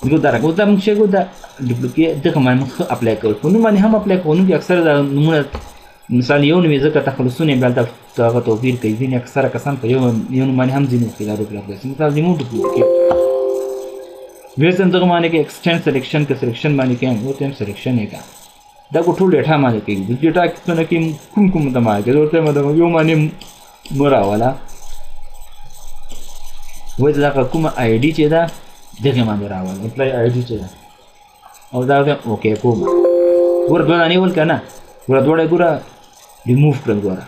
Speaker 1: ګو دا راګو دا موږ چې ګو دا duplicate دغه باندې موږ ښه apply کوو. په نوم باندې هم apply کوو. نوم کې اکثره دا نومونه مثال یو نوم یې ځکه تخلصونه یې بیا هلته هغه توپیر کوي. ځینې اکثره کسان په یو نوم باندې هم ځینې وخت ادارو کې راغلي. مثال ریموو ډوپلیکیټ ویسن دغه باندې کې extend selection که selection باندې کې ورته هم selection یې کا دا ګو ټول data باندې کوي. د data کې څونه کې کوم کوم ته باندې کوي ورته مده یو باندې مه راوله وایي دغه کومه ID چې ده دغې باندې راوله employee ID چې ده او دا okay کوم. ګوره دوه دانې ول که نه، ګوره دواړه ګوره ریموو کړل. ګوره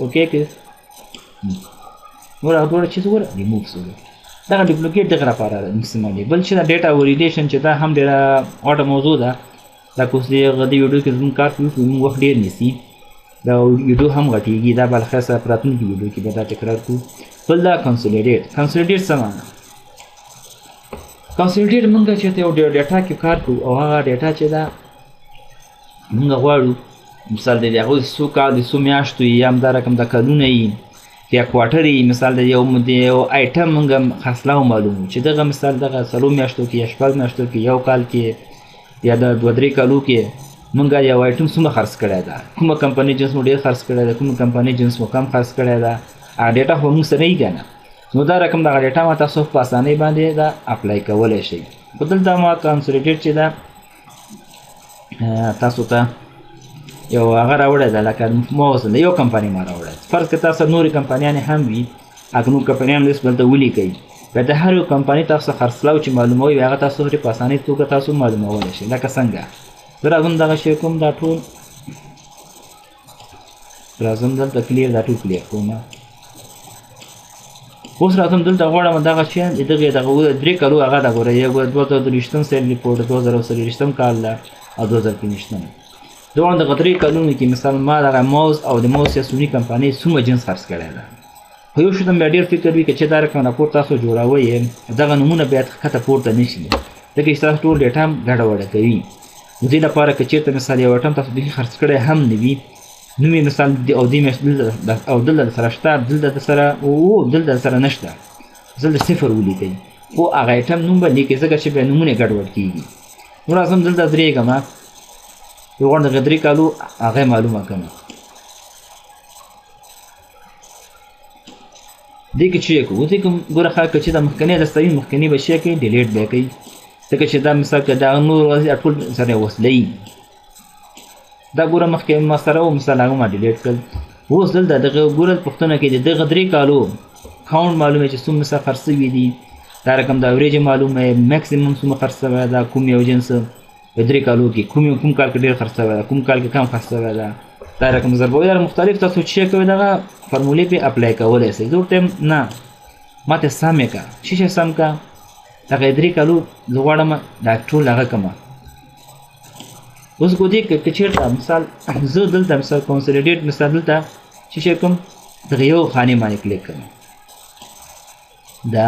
Speaker 1: okay کې ګوره دواړه چې ګوره ریموو سول. دغه duplicate دغه لپاره استعمالېږي. بل چې دا data validation چې دا هم ډېره غټه موضوع ده. دا که اوس دې ویډیو کې زموږ کار کوو زموږ وخت ډېر نیسي، دا ویډیو هم غټېږي. دا به له خیر سره په راتلونکي ویډیو کې به دا تکرار کړو. بل دا consolidate. consolidate څه معنا؟ consolidate موږ چې یو data کې کار کوو او هغه data چې ده موږ غواړو مثال دی هغه څو کال د څو میاشتو یا همدا رقم د کلونه یي یا quarter یي، مثال دی یو item موږ خرڅلاو معلومو چې دغه مثال دغه څلور میاشتو کې یا شپږ میاشتو کې یو کال کې یا د دوه درې کالو کې موږ یو item څومره خرڅ کړی ده، کومه کمپنۍ جنس مو ډېر خرڅ کړی ده، کومه کمپنۍ جنس مو کم خرڅ کړی ده، هغه data خو موږ سره یي که نه. نو دا رقم دغه data ما تاسو په اسانۍ باندې دا apply کولی شئ. خو دلته ما consolidate چې ده تاسو ته یو هغه راوړی ده، لکه موز ده، یو کمپنۍ ما راوړی. فرض که تاسو نورې کمپنیانې هم وي، هغه نور کمپنیان لیست دلته ولیکئ، بیا د هر یو کمپنۍ تاسو خرڅلاو چې معلوموئ، هغه تاسو ډېر په اسانۍ توګه تاسو معلومولی شئ. لکه څنګه زه راځم دغه شی کوم، دا ټول راځم دلته clear، دا ټول clear کوم. اوس راځم دلته غواړم دغه شیان د دغې دغه درې کلو هغه ده، ګوره یو ګوره 2023 sale report، 2024 کال ده او 2025. زه غواړم دغه درې کلونو کې مثال ما دغه موز او د موز یا سوني کمپنۍ څومره جنس خرڅ کړی ده. خو یو شی ته بیا ډېر فکر وي که چې دا رقم راپور تاسو جوړوئ، دغه نومونه باید ښکته پورته نه شي، ځکه چې تاسو ټول ډیټا هم ګډه وډه کوي. نو دې لپاره که چېرته مثال یو آیټم تاسو بیخي خرڅ کړی هم نه وي، نوم یې مثال او دې میاشت دلته او دلته سره شته، دلته سره او دلته سره نشته، دلته صفر ولیکئ، خو هغه آیټم نوم به لیکئ، ځکه چې بیا نومونه ګډوډ کېږي. نو راځم دلته درېږم، یو غواړم دغه درې کالو هغه معلومه کړم. دې کې چې کوو، دې کې ګوره ښه که چې دا مخکنی دسته وي، مخکنی به شی کوي، delete به یې کوي، ځکه چې دا مثال که دا نور ورځې ټول سره وصلوي. دا ګوره مخکې ما سره و، مثال هغه ما delete کړل. اوس دلته دغه ګوره پوښتنه کې د دغه درې کالو count معلومه چې څومره مثال خرڅ شوي دي، دا رقم د average معلومه، maximum څومره خرڅ شوی ده، کوم یو جنس په درې کالو کې کوم یو کوم کال کې ډېر خرڅ شوی ده، کوم کال کې کم خرڅ شوی ده، دا رقم ضربوي. دا مختلف تاسو چې کوئ دغه فرمولې پې apply کولی شئ. زه ورته وایم نه، ما ته سم یې کړه، څه شی سم کړه، دغه درې کالو زه غواړم دا ټول هغه کړم. اوس ګو دې که چېرته مثال زه دلته مثال consolidate مثال دلته څه شی کوم، دغه یو خانې باندې کلیک کوم، دا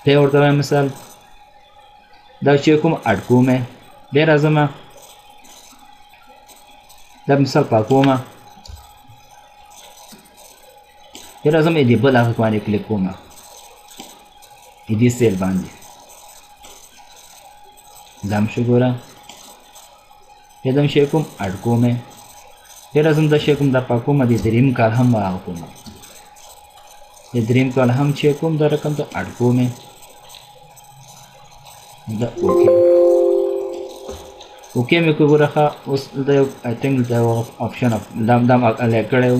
Speaker 1: بیا ورته وایم مثال دا چې کوم add کوم، بیا راځم دا مثال پاکوم، بیا راځم دې بل هغه باندې کلیک کوم، دې cell باندې دا هم شو ګوره، بیا دا هم شی کوم add کوم، بیا راځم دا شی کوم دا پاکوم، دې دریم کال هم هغه کوم، دې دریم کال هم چې کوم دا رقم ته add کوم، دا okay okay مې کو ګوره. ښه اوس دلته یو I think دلته یو option دا هم apply کړی و.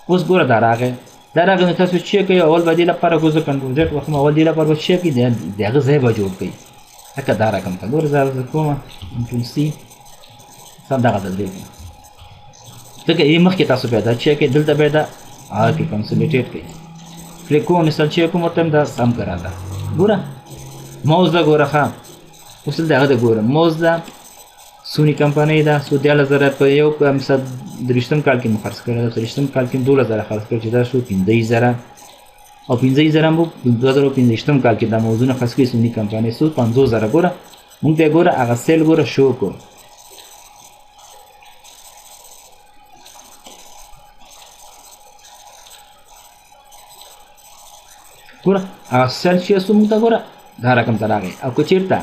Speaker 1: اوس ګوره دا راغی، دا راغی، نو تاسو چې کوئ اول به دې لپاره ګوزه control Z وهم، اول دې لپاره به چې کوئ د هغه ځای به جوړ کړئ، لکه دا رقم ته ګوره زه کوم control C سم دغه ته درېږم، ځکه یې مخکې تاسو بیا دا چې کوئ دلته بیا دا هغه کې consolidate کوئ، کلیک کوم مثال چې کوم ورته دا سم که راته ګوره موز ده ګوره. ښه اوس دلته هغه ده ګوره موز ده، سوني کمپنۍ ده، څو 13,000 په یو مثال 23 کال کې مو خرڅ کړی ده، 23 کال کې مو 12,000 خرڅ کړ چې دا شو 25,000، او 25,000 مو 2025 کال کې دا موزونه خرڅ کړي سوني کمپنۍ څو 50,000. ګوره موږ ته ګوره هغه sale ګوره شو کو، ګوره هغه sale چې څو موږ ته ګوره دا رقم ته راغی. او که چېرته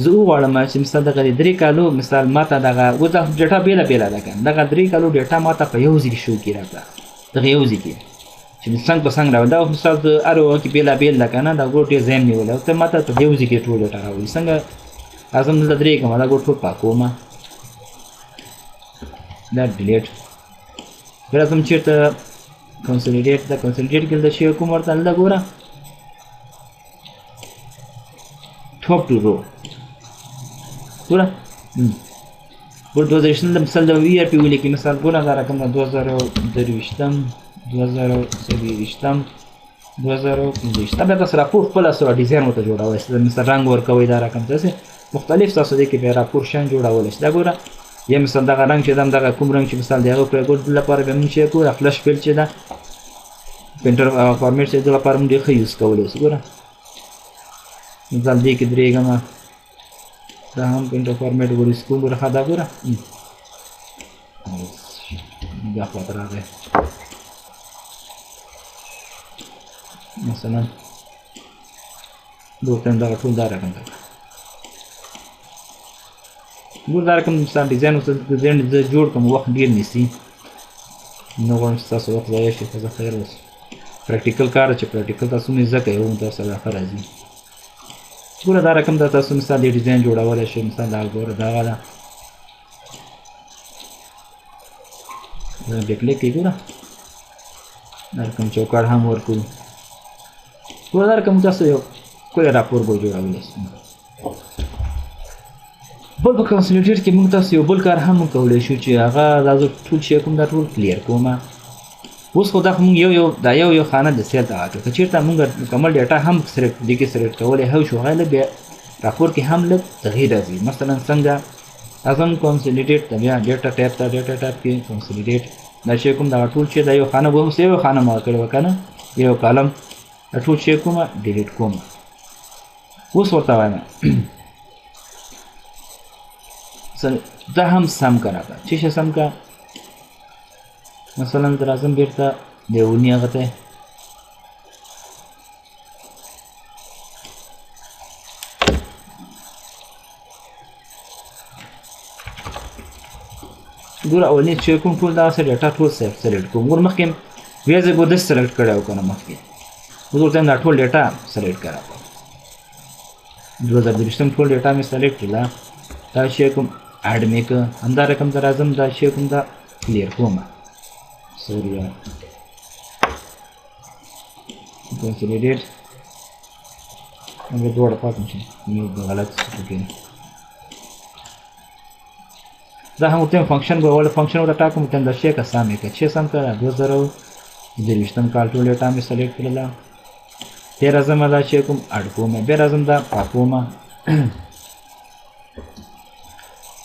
Speaker 1: زه وغواړم چې مثال دغه درې کالو مثال ما ته دغه اوس دا ډیټا بېله بېله ده که نه، دغه درې کالو ډیټا ما ته په یو ځای کې شو کړي راته، دغه یو ځای کې چې څنګ په څنګ راوړي، دا مثال د هر یو کې بېلا بېل ده که نه، دا ګور ډېر ځای هم نیولی، ته ما ته په یو ځای کې ټول ډیټا راوړي. څنګه راځم دلته درېږم، دا ګور ټول پاکوم، دا delete، بیا راځم چېرته consolidate، دا consolidate کې دلته شی کوم ورته دلته ګوره top two row ګوره ګوره 2020 مثال د year پې ولیکي، مثال ګوره دا رقم ده 2023، 2024، 2025. بیا تاسو راپور خپله سره ډیزاین ورته جوړولی شئ، مثال رنګ ورکوئ دا رقم داسې مختلف تاسو دې کې بیا راپور شیان جوړولی شئ. دا ګوره یا مثال دغه رنګ چې ده دغه کوم رنګ چې مثال د هغه کړی، ګوره دې لپاره بیا موږ چې کوو دا flash fill چې ده painter format چې دې لپاره موږ ډېر ښه use کولی شو. ګوره مثال دې کې درېږم، دا هم painter format ګوري کوم، ګوره ښه دا ګوره بیا خواته راغی مثلا دورته دغه ټول دا رقم ده. ګور دا رقم مثال ډیزاین اوس ډیزاین زه جوړ کړم وخت ډېر نیسي، نه غواړم چې ستاسو وخت ضایع شي، خو زه خیر اوس practical کار چې practical تاسو مې زده کوئ نو تاسو ښه راځي. ګوره دا رقم دا تاسو مثال د ډیزاین جوړولی شئ، مثال دا ګوره دغه ده بیا کلیک کوي، ګوره دا رقم چوکاټ هم ورکړو. ګوره دا رقم تاسو یو ښکلی راپور به جوړولی شئ. بل په consolidate کې موږ تاسو یو بل کار هم کولی شو چې هغه دا زه ټول شی کوم، دا ټول clear کوم. اوس خو دا خو موږ یو یو دا یو یو خانه د cell ته اچو، که چېرته موږ مکمل data هم select دې کې select کولی هم شو، هغه لږ بیا راپور کې هم لږ تغییر راځي. مثلا څنګه اعظم consolidate ته بیا data tab ته، data tab کې consolidate دا شی کوم، دا ټول شی دا یو خانه به هم یو خانه ما کړې وه که نه، یو column دا ټول شی کوم delete کوم. اوس ورته وایم دا هم سم که راته، چې شی سم که، مثلا زه راځم بېرته د اونۍ هغه ته، ګوره اولنی چې کوم ټول دغسې data ټول select کوم. ګوره مخکې بیا زه ګوره داسې select کړی و که نه، مخکې اوس ورته دا ټول data select کړه، 2023 ټول data مې select کړله. دا شی کوم add مې که، همدا رقم ته راځم دا شی کوم دا clear کوم، sorry consolidate موږ دواړه پاک شي، یو غلط څه پکې. دا هم ورته function به اول function ورته ټاکم، ورته دا شی که سم یې که چې سم که 2023 کال ټول data مې select کړله. بیا راځم دا شی کوم add کوم، بیا راځم دا پاکوم،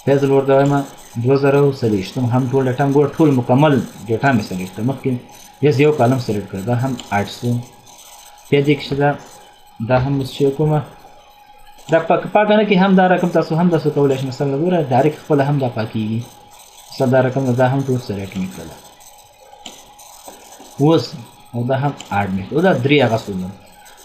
Speaker 1: بیا زه ورته وایم 2023 هم ټول data ګوره ټول مکمل data مې select کړه. مخکې بیا زه یو column select کړ، دا هم add سو. بیا دې کښې دا هم اوس شی کوم، دا پاکه نه کې هم دا رقم تاسو هم تاسو کولی شئ. مثلا ګوره direct خپله هم دا پاکېږي، مثلا دا رقم دا هم ټول select مې کړله اوس، او دا هم add مې کړه، دا درې هغه سو.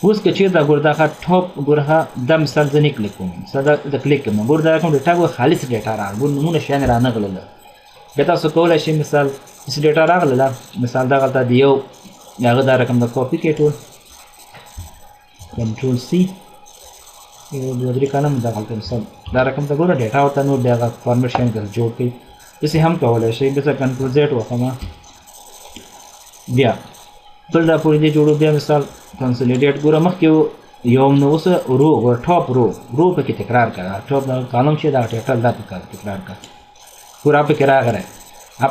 Speaker 1: اوس که چېرته ګوره دا top ګوره دا مثال زه نه کلیک کوم، مثال دا کلیک کوم، ګوره دا رقم data ګوره خالص data راغله، ګوره نمونه شیان رانه غلله. بیا تاسو کولی شئ مثال داسې data راغلله، مثال دغلته د یو هغه دا رقم د کاپي کړئ ټول control C، یو دوه درې column دغلته مثال دا رقم ته ګوره data ورته نور بیا هغه format شیان درته جوړ کړئ، داسې هم کولی شئ. بیا control Z وخمه، بیا بل راپور دې جوړو. بیا مثال consolidate ګوره مخکې یو نو اوس row ګوره top row، row پکې تکرار کړه، top دا column چې دا title دا پکې تکرار کړه، ګوره پکې راغلی،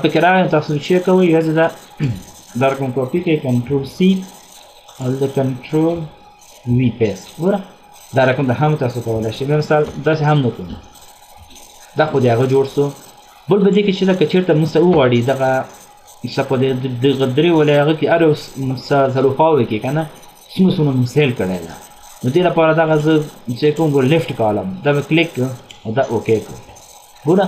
Speaker 1: پکې راغلی. تاسو چې کوئ یوازې دا دا رقم کاپي کړئ control C او دلته control V paste، ګوره دا رقم د هم تاسو کولی شئ. بیا مثال داسې هم نه کوم، دا خو د هغه جوړ سو. بل په دې کې چې ده که چېرته موږ څه وغواړي دغه څه په دغه درې ولې هغه کې هر یو څلور خواوې کې که نه څومره څومره موږ sale کړی ده، نو دې لپاره دغه زه چې کوم ګوره left column دا مې کلیک کړ او دا okay کړ، ګوره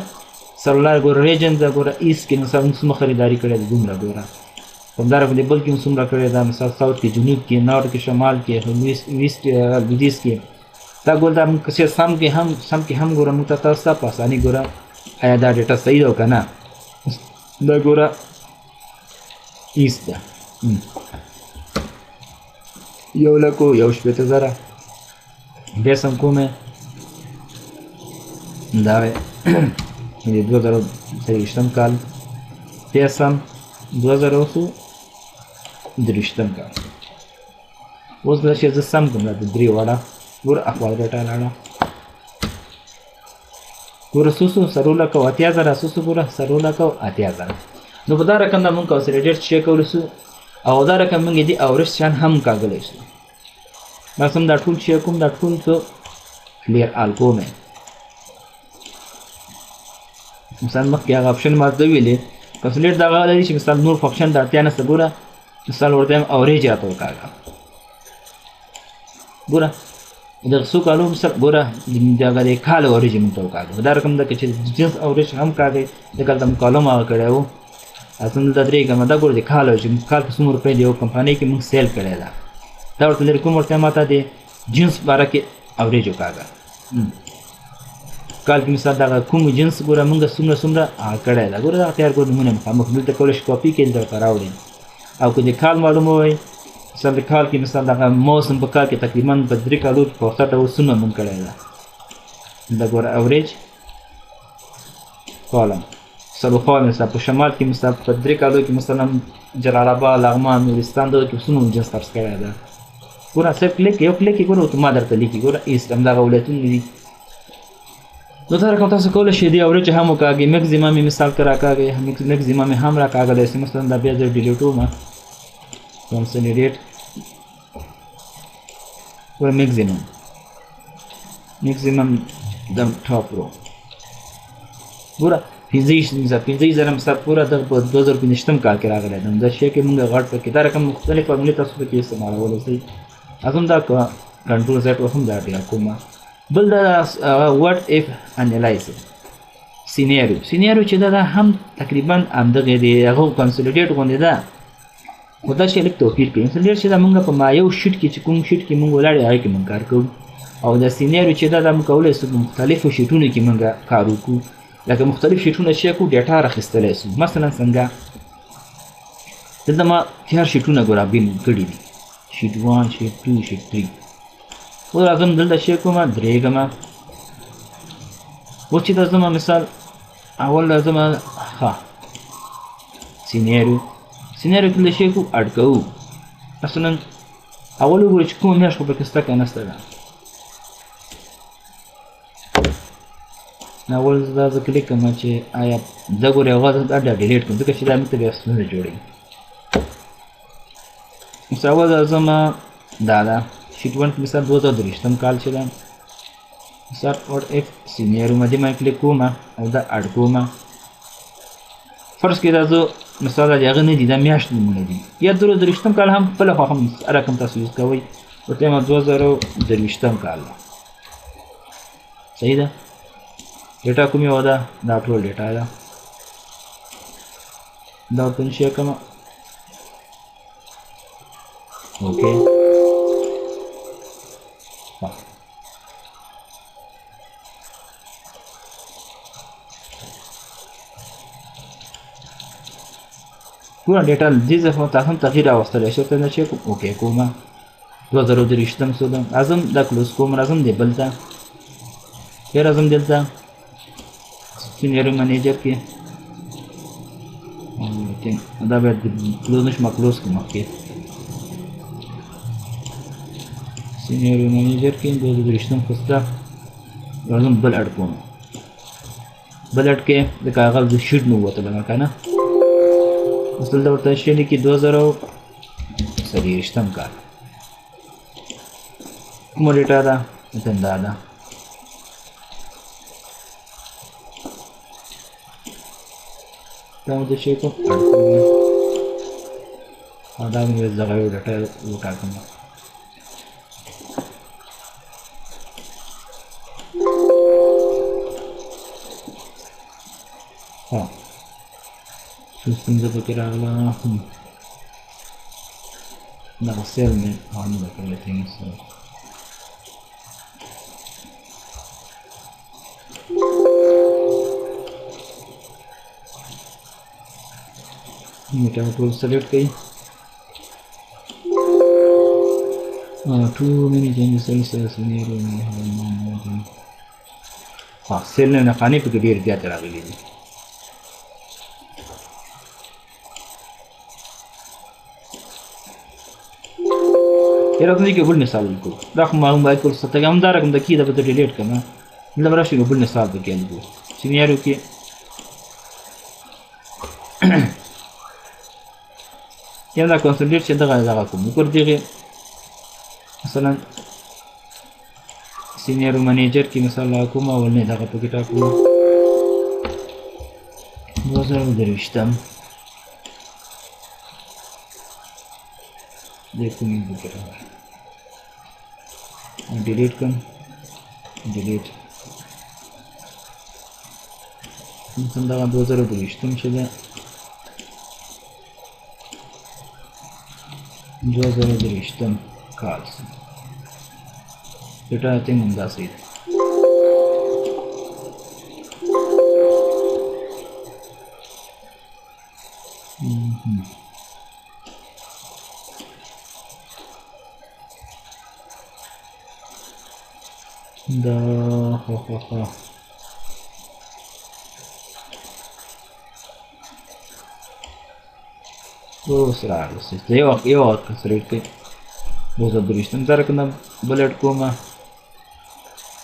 Speaker 1: سرلار ګوره region ده، ګوره east کې مثلا موږ څومره خریداري کړې ده دومره، ګوره همدارنګه دې بل کې موږ څومره کړې ده، مثلا south کې، جنوب کې، north کې، شمال کې، west کې، لویدیځ کې. دا ګوره دا موږ که سم کې هم سم کې هم ګوره موږ ته تاسو ته په اساني ګوره آیا دا data صحیح ده او که نه. دا ګوره east ده 1,61,000، بیا سم کومه دا د 2023 کال، بیا سم 2023 کال. اوس دا چې زه سم کوم دا درې واړه ګوره اخوا data لاړه، ګوره څو څو 4,80,000، څو څو ګوره 4,80,000. نو په دا رقم دا مونږ consolidate شی کولی شو، او دا رقم مونږ دې average شیان هم کاږلی شو. مثلا دا ټول شی کوم، دا ټول څه clear all کوم. مثلا مخکې هغه option ما ته ویلې consolidate دغه لري چې مثال نور function د اړتیا نشته، ګوره مثال ورته یم average راته وکاږه، ګوره دغه څو کالو مثال ګوره دغه د کال average مونږ ته وکاږه. دا رقم ده که چې جنس average هم کاږئ، ځکه هلته مونږ column هغه کړی و، اصلا دلته درې کومه دا ګوره د کال average کال کې څومره روپۍ د یو کمپنۍ کې مونږ sale کړی ده، دا ورته لري کوم ورته ماته د جنس باره کې average وکاږه. کال کې مثال دغه کوم جنس ګوره مونږ څومره څومره هغه کړی ده، ګوره دغه تیار ګوره نمونه مخامخ دلته کولی شي کاپي کړئ دلته ورته راوړئ. او که د کال معلومه وای مثال د کال کې مثال دغه موسم په کال کې تقریبا په درې کالو کې په اوسط ډول څومره مونږ کړی ده، دا ګوره average column څلورخوا مثال په شمال کې مثال په 3 کالو کې مثلا جلال آباد، لغمان، نورستان دغه کې څومره جنس خرڅ کړی ده. ګوره صرف کلیک یو کلیک یې ګوره اتومات درته لیکي، ګوره ایست همدغه ولایتونه دي. نو دا رقم تاسو کولی شئ دې اورېج هم وکاږئ، مکزیمم یې مثال که راکاږئ، مکزیمم یې هم راکاږلی شئ. مثلا دا بیا زه ډیلیټوم، کنسولیډیټ، ګوره مکزیمم، مکزیمم د ټاپ رو ګوره 25,000 مثال پوره دغه په 2025 کال کې راغلی دی. دا شی کې موږ غټ پکې دا رقم مختلف فارمولې تاسو پکې استعمالولی شئ. ازم دا کنټرول زیډ وهم دا بیا کومه. بل دا وات اف انالایز سینیریو، سینیریو چې دا هم تقریبا همدغه دی، هغه کنسولیډیټ غوندې ده، خو دا شی لږ توپیر کوي. کنسولیډیټ چې دا موږ په ما یو شیټ کې چې کوم شیټ کې موږ ولاړ هغه کې موږ کار کوو، او دا سینیریو چې دا موږ کولی شو په مختلفو شیټونو کې موږ کار وکړو، لکه مختلف شیټونه چې کو ډیټا راخیستلی شو. مثلا څنګه دلته ما تیار شیټونه ګوره بېل کړي دي، شیټ 1، شیټ 2، شیټ 3. اوس راځم دلته شی کومه درېږمه. اوس چې دا زما مثال اول راځم ښه سینیریو، سینیریو کې شی کو اډ کوو. مثلا اول وګورئ چې کومه میاشت خو پکې شته که نه شته ده. اول دا زه کلیک کوم چې آیا دا ګورې هغه دا ډیلیټ کړم، ځکه چې دا موږ ته بیا ستونزه جوړوي. اوس اول راځم دا ده شیټ 1 کې مثال 2023 کال چې ده، مثال وات اف سینیریو مې دې باندې کلیک کوم او دا اډ کوم. فرض کړئ دا زه مثال دا هغه نه دي، دا میاشت نومونه دي، یا 2023 کال هم خپله خوښه هم رقم تاسو یوز کوئ. ورته ما 2023 کال ده، صحیح ده. ډیټا کوم یوه ده، دا ټول ډیټا ده، دا ورته نشي کومه. اوکې ګوره ډیټا دې ځای خو تاسو هم تغییر راوستلی شئ، ورته نه چې کوم اوکې کومه 2023 څه ده. راځم دا کلوز کوم، راځم دې بل ته، بیا راځم دلته سینیریو منیجر کې، دا باید کلوز نشم، کلوز کړم مخکې. سینیریو منیجر کې 2023 خو شته، راځم بل اډ کوم. بل اډ کې د کاغذ د شیټ نه ووتلم که نه. اوس دلته ورته شی لیکي 2023 کال، کومه ډیټا ده؟ مثلاً دا ده. دا مې شی کوم اډ کوم او دا مې دغه یو ډیټا وټاکم. ها څه ستونزه پکې راغله؟ دغه سیل مې نه ده کړی، نیټه ټول سلیکټ کړئ. Too many changes scenario. ها سیل نه خانې پکې ډېر زیات راغلي دي. یاره دې کې بل مثال ولیکو، دا خو ما هم باید کول ستګه هم دا رقم د کی دا به ډیلیټ کړم، دلته به راشي بل مثال پکې لیکو سینیریو کې. یا دا کنسولیډیټ چې دغه دغه کوم وګور دغه مثلا سینیریو منیجر کې مثال کوم اول نه دغه پکې ټاکو 2023 دې کوم پکې راغلی، ډیلیټ کړم، ډیلیټ مثلا دغه 2023 چې ده 2023 کال ډیټا I think همدا صحیح ده. دا خو خو خو اوس راغله. یو سلیکټ کړئ، 2023 دا رقم بل اډ کوم،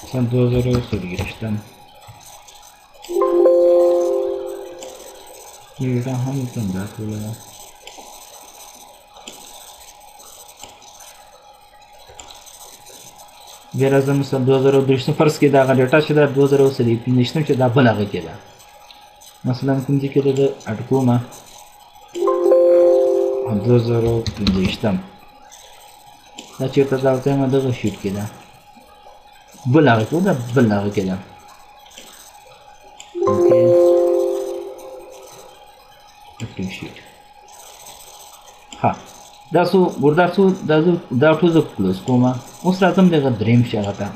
Speaker 1: مثلا 2024 ډیټا هم څنګه ټوله ده. بیا راځم مثلا 2023 فرض کې دا هغه ډیټا چې ده 2025 چې دا بل هغه کې ده، مثلا کوم ځای کې ده زه اډ کوم 2025، دا چېرته دا ورته یم دغه شیټ کې ده، بل هغه کې ده، بل هغه کې ده. اوکې اکټیو شیټ. ها دا څو ګور، دا څو دا ټول زه کلوز کوم. اوس راځم دغه دریم شی هغه ته،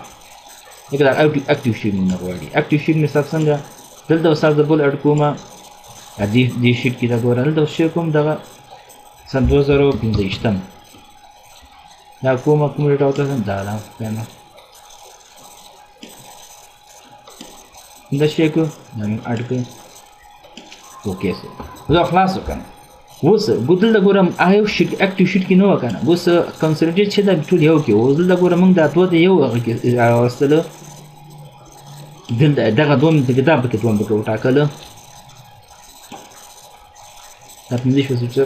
Speaker 1: لکه دا اکټیو شیټ مونږ غواړي. اکټیو شیټ مثال څنګه دلته اوس زه بل اډ کوم دې شیټ کې دا ګوره دلته اوس شی کوم دغه سم 2025 دا کومه کوم ډیټا ورته دا ده وایم دا شی کو دا مې اډ کړ. اوکې سو زه خلاص وکړم. اوس دلته ګورم هغه یو شیټ اکټیو شیټ کې نه وه که نه، اوس کنسلټیټ چې دا ټول یو کې اوس دلته ګوره موږ دا دوه د یو هغه کې راوستلو، دلته دغه دوه مې پکې دا پکې دوه مې پکې وټاکلو، دا 25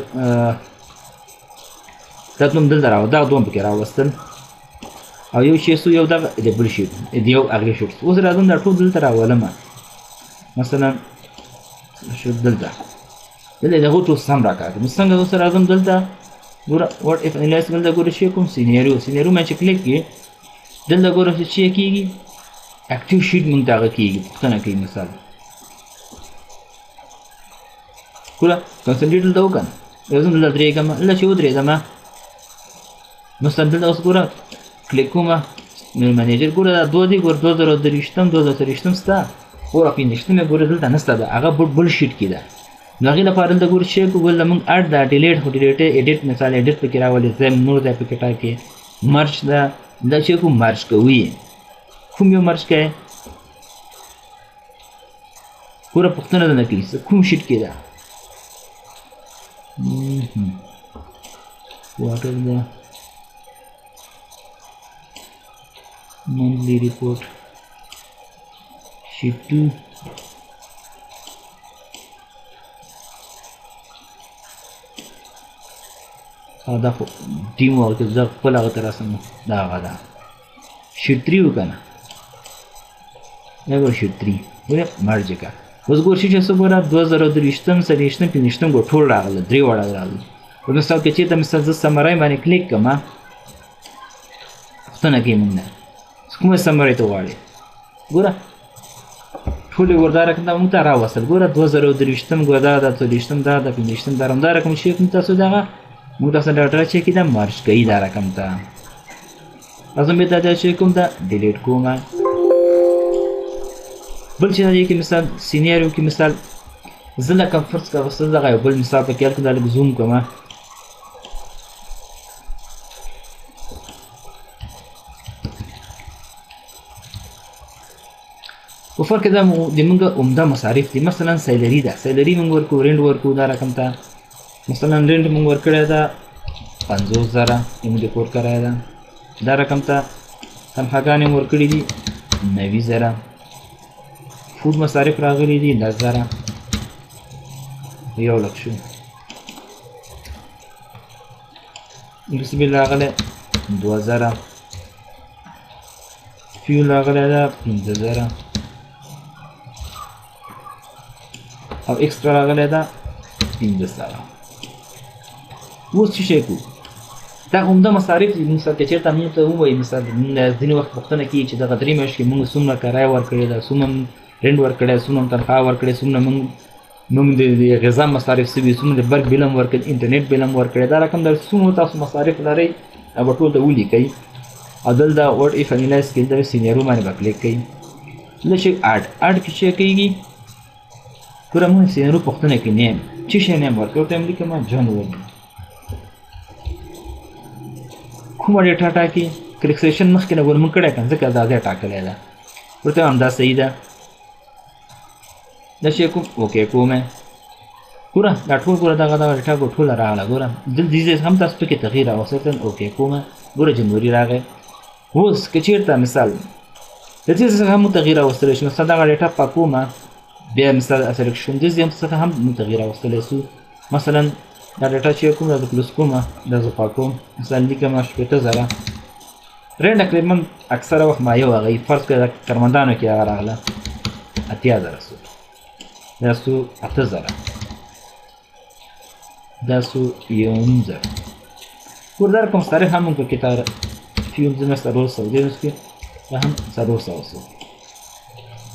Speaker 1: دا دوه مې دلته دا دوه مې پکې راوستل، او یو شی سو یو دغه د بل شیټ د یو هغې شیټ. اوس راځم دا ټول دلته راولم، مثلا شو دلته دلته دغه ټول سم راکاږي. نو څنګه اوس راځم دلته ګوره واټ اف انالایز دلته ګوره شی کوم سینیریو، سینیریو مې چې کلیک کړي دلته ګوره چې څه کېږي، اکټیو شیټ مونږ ته هغه کېږي پوښتنه کوي. مثال ګوره کنسنټریټ دلته وکړه، راځم دلته درېږم، دلته چې ودرېدم مثلا دلته اوس ګوره کلیک کوم منیجر ګوره دا دوه دي، ګوره 2023 2023 سته، ګوره 25 ګوره دلته نسته ده، هغه بل شیټ کې ده. نو هغې لپاره دلته ګوره چې کوو دلته موږ اډ ده ډیلیټ، خو ډیلیټ ایډیټ مثال ایډیټ پکې راولي، ځای نور ځای پکې ټاکې، مرج ده دا چې کوم مرج کوي، کوم یو مرج کوي ګوره پوښتنه ده نه کوي کوم شیټ کې ده. واټر ده monthly report sheet 2 دا خو ټیم ورک زه خپل هغه ته راسم، دا هغه ده شیټ 3 وکړه دا ګوره شیټ 3 ګوره مرج کړه. اوس ګور شي چې څه ګوره 2023 24 25 ګوره ټول راغله، درې واړه راغله. اوس مثال که چېرته مثال زه سمرای باندې کلیک کړم پوښتنه کوي موږ نه کومه سمرای ته غواړې، ګوره ټولې ګوره دا رقم دا موږ ته راوستل، ګوره 2023 ګوره دا ده، 24 دا ده، 25 دا رقم، دا رقم چې کوم تاسو دغه موږ تاسو ډاټا چې کې دا مرج کوي دا رقم ته. راځم بیا دا چې کوم دا ډیلیټ کوم. بل چې دې کې مثال سینیریو کې مثال زه لکه فرض کړه اوس دغه یو بل مثال پکې هلته دا لږ زوم کوم، په فرق دا د موږ عمده مصارف دي، مثلا سیلري ده، سیلري موږ ورکو، رینټ ورکو دا رقم ته، مثلا رینټ موږ ورکړی ده 50,000 موږ د کور کرایه ده، دا رقم ته تنخواګانې مو ورکړي دي 90,000، فوډ مصارف راغلي دي 10,000، 1 لک شو، ګس بیل راغلی 2,000، فیول راغلی ده 5,000، او اکسترا راغلی ده 5,000. اوس څه شی کوو؟ دا عمده مصارف دي. موږ که چېرته موږ ته ووایي مثال موږ ځینې وخت پوښتنه کېږي چې دغه درې میاشتې کې موږ څومره کرایه ورکړې ده، څومره رینټ ورکړی، څومره تنخواه ورکړې، څومره موږ د غذا مصارف څه وي، څومره د برق بیل هم ورکړی، انټرنیټ بیل هم ورکړی، دا رقم د څومره تاسو مصارف لرئ دا به ټول ته ولیکئ. او دلته واټ اف انالایز کې دلته سینیرو باندې به کلیک کوئ، دلته چې اډ اډ کې چې کېږي ګوره موږ سینیرو پوښتنه کې نیم چې شی نیم ورکړی، ورته یم لیکم جنوري کومه ډیټا ټاکي، کلیکسیشن مخکې نه ګوره موږ کړی که نه ځکه دا ځای ټاکلی ده، ورته همدا صحیح ده، دا شی کوم اوکې کوم. ګوره دا ټول ګوره دغه دغه ډیټا ګوره ټوله راغله. ګوره دلته دې ځای هم تاسو پکې تغییر راوستل. okay کومه ګوره جنوري راغی. اوس که چېرته مثال د دې څخه هم تغییر راوستلی شو، مثلا دغه ډیټا پاکومه، بیا مثال selection دې ځای څخه هم موږ تغییر راوستلی شو. مثلا دا ډیټا چې کوم دا زه close کومه، دا زه پاکوم، مثلا لیکم 60,000 rent اقریبا اکثره وخت ما یو هغه فرض کړه دا کارمندانو کې هغه راغله 80,000 سو، دا سو 8,000، دا سو 1,500. ګور دا رقم مصارف هم موږ پکې فیول زموږ 400 دی، اوس کې دا هم 400 سو.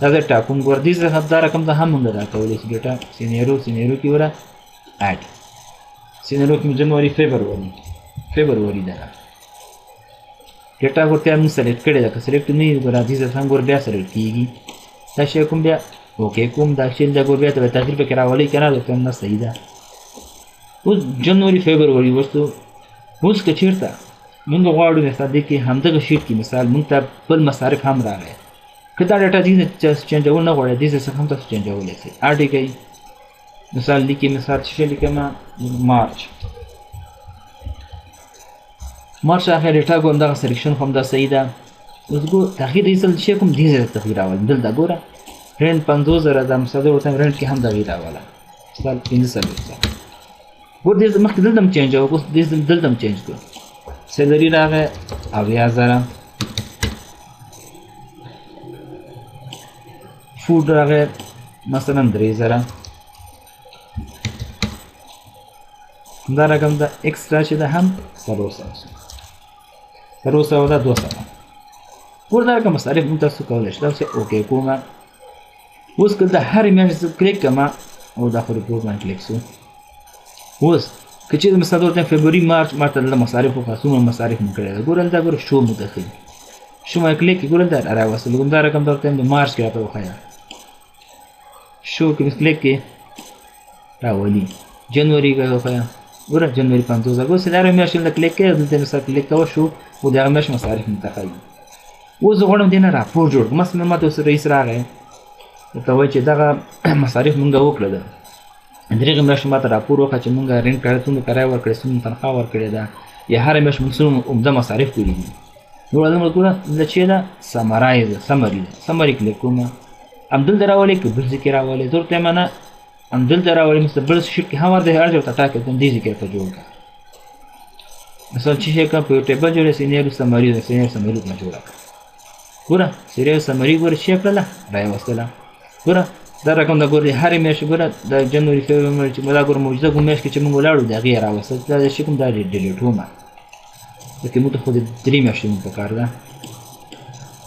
Speaker 1: دا زه ټاکم. ګور دې څخه دا رقم ته هم موږ دا کولی شو. ډیټا scenario کې وره add scenario کې جنوري فبروري ده ډیټا ګور ته موږ select کړې ده. که select نه وي ګوره دې څخه هم ګور بیا select کېږي. دا شی کوم بیا okay کوم، دا شی دا ګور بیا ته تغییر پکې راولي که نه درته نه صحیح ده. اوس جنوري فبروري وروسته اوس که چېرته موږ غواړو مثال دې کې همدغه sheet کې مثال موږ ته بل مصارف هم راغی، که دا ډیټا دې چینجول نه غواړئ دې څخه هم تاسو چینجولی شئ. add یې کوئ، مثال لیکي، مثال څه شی لیکم مارچ، مارچ هغه ډیټا ګورم دغه selection خو همدا صحیح ده. اوس ګور تغییر یې ځل شی کوم دې ځای تغییر راولم. دلته ګوره rent 50,000 ده، مثال ورته rent کې هم تغییر راوله، مثال 45,000. ګور دې مخکې دلته هم change وکړو، اوس دې دلته هم change کړو. salary راغی 70,000، food راغی مثلا 3,000، دا رقم ده extra چې ده هم 400 سو، 400 ده 200. ګور دا رقم مصارف موږ تاسو کولی شئ. دا اوس okay کومه. اوس که د هرې میاشتې زه کلیک کړم او دا خو report باندې کلیک سو. اوس که چېرې مثال ورته فبروري مارچ ما ته دلته مصارف وښیه څومره مصارف مو کړی ده. ګوره دلته ګوره show مو ته ښیي، show ما کلیک کړي، ګوره دلته راوستل. کوم دا رقم درته د مارچ کې راته وښیه، show کې مې کلیک کړي راولي. جنوري کې وښیه، ګوره جنوري 50,000. ګوره چې هره میاشت دلته کلیک کړې، دلته مثال کلیک کوه show او د هغه میاشت مصارف مو ته ښیي. اوس زه غواړم دې نه راپور جوړ کړم. مثلا ما ته اوس رئیس راغی ورته وایي چې دغه مصارف مونږ وکړل، درېغې میاشتې ما ته راپور وکړه چې مونږ rent کړی، څومره کرایه ورکړې، څومره تنخوا ورکړې ده، یا هره میاشت مونږ څومره عمده مصارف کړي دي. نو ورته ګوره دلته چې ده summarize ده، summary ده، summary کلیک کوم، همدلته راولي که بل ځای کې راولي، زه ورته وایم نه همدلته راولي. مثلا بل sheet کې هم ورته هر ځای ورته ټاکي، دې ځای کې ورته جوړ کړه. مثلا چې شی کړه په یو table جوړ scenario summary ده، scenario summary ورته جوړه کړه. ګوره scenario summary ګوره چې کړله را یې وستله. ګوره دا رقم دا ګوره هرې میاشتې ګوره د جنوري فبروري چې دا ګوره موجوده کوم میاشت کې چې موږ ولاړو د هغې یې راوستل. دا شي کوم دا delete ومه، ځکه موږ ته خو د 3 میاشتې موږ په کار ده،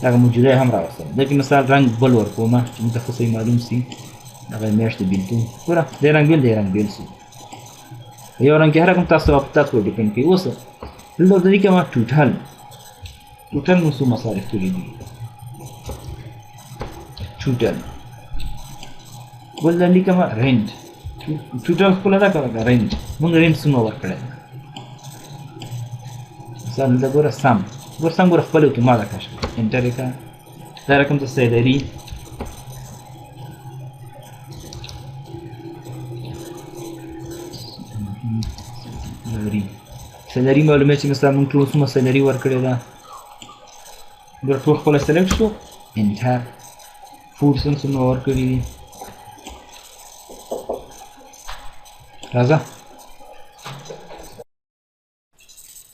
Speaker 1: دغه موجوده یې هم راوستل. دلته مثال رنګ بل ورکومه چې موږ ته ښه صحیح معلوم سي دغه میاشتې بېلتون. ګوره دې رنګ بېل دی رنګ بېل سو، یو رنګ کې هر رقم تاسو تاسو پورې depend کوي. اوس دلته ورته لیکم total، total مو څو مصارف کړي دي، total بل لیکم rent، total خپله دا کړه rent، موږ rent څومره ورکړی ده. مثلا دلته ګوره sum، ګوره sum ګوره خپل اتوماته کش کړه، enter یې کړه، دا رقم ته salary salary معلومه چې مثلا موږ ټول څومره salary ورکړې ده. ګوره ټول خپله select شو، enter food څومره ورکړي دي. راځه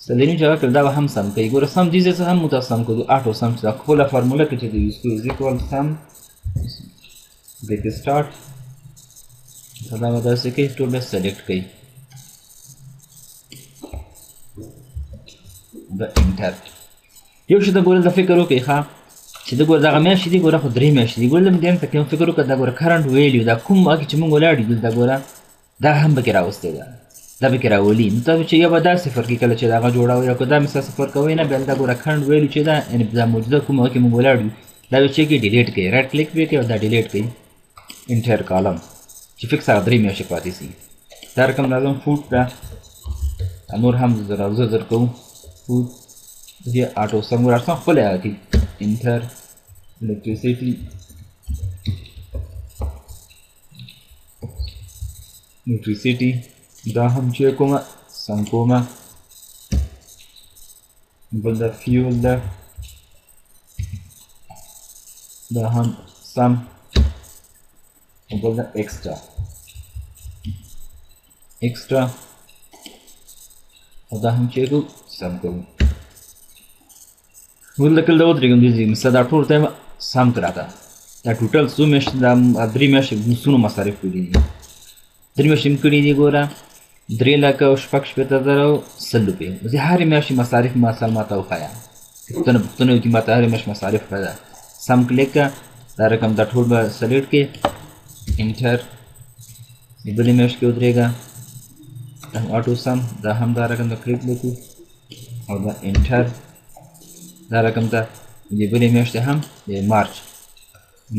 Speaker 1: salary چې راکړه دا به هم سم کوي. ګوره sum دې ځای څخه هم موږ ته سم کړو، auto sum چې دا خپله فارموله کې چې د use کړو equal sum break start، دا به داسې کوي، ټول به select کوي دا enter. یو شی ته ګوره دا فکر وکړئ ښه چې د ګوره دغه میاشتې دي، ګوره خو 3 میاشتې دي. ګوره دې ته کوم فکر وکړه، دا ګوره current value دا کوم هغه چې موږ ولاړ یو دلته ګوره دا هم پکې راوستی ده، دا پکې راولي. نو تاسو چې یو به دا صفر کې کله چې دغه جوړوئ او که دا مثال صفر کوئ نه، بیا دا ګوره current value چې ده یعنې دا موجوده کوم هغه کې موږ ولاړ یو دا به چې کې delete کوي، right click پرې کوي او دا delete کوي enter column چې fix هغه 3 میاشتې پاتې سي. دا رقم راځم food ده، نور هم زه زر کوم food دې auto sum ګوره سم خپله هغه کوي enter electricity الکتریسیټي دا هم چې کومه سم کومه، بل دا فیول ده دا هم سم، بل دا اکسټرا اکسټرا او دا هم چې کوو سم کوو. دلته کله ودرېږم دې ځای مثلا دا ټول ټایم سم کړه تا دا ټوټل څو میاشتې دا درې میاشتې موږ څومره مصارف کړي دي؟ درې میاشتې مې کړي دي ګوره 3,66,100 روپۍ. زه هرې میاشتې مصارف مثلا ما ته وښیه، پوښتنه پوښتنه وکړي ما ته هرې میاشتې مصارف ښیه. سم کلیک کړه، دا رقم دا ټول به سلیکټ کړې، enter، بلې میاشت کې ودرېږه، دا هم auto sum، دا هم دا رقم دا کلیک وکړو او دا enter، دا رقم ته د بلې میاشتې هم د مارچ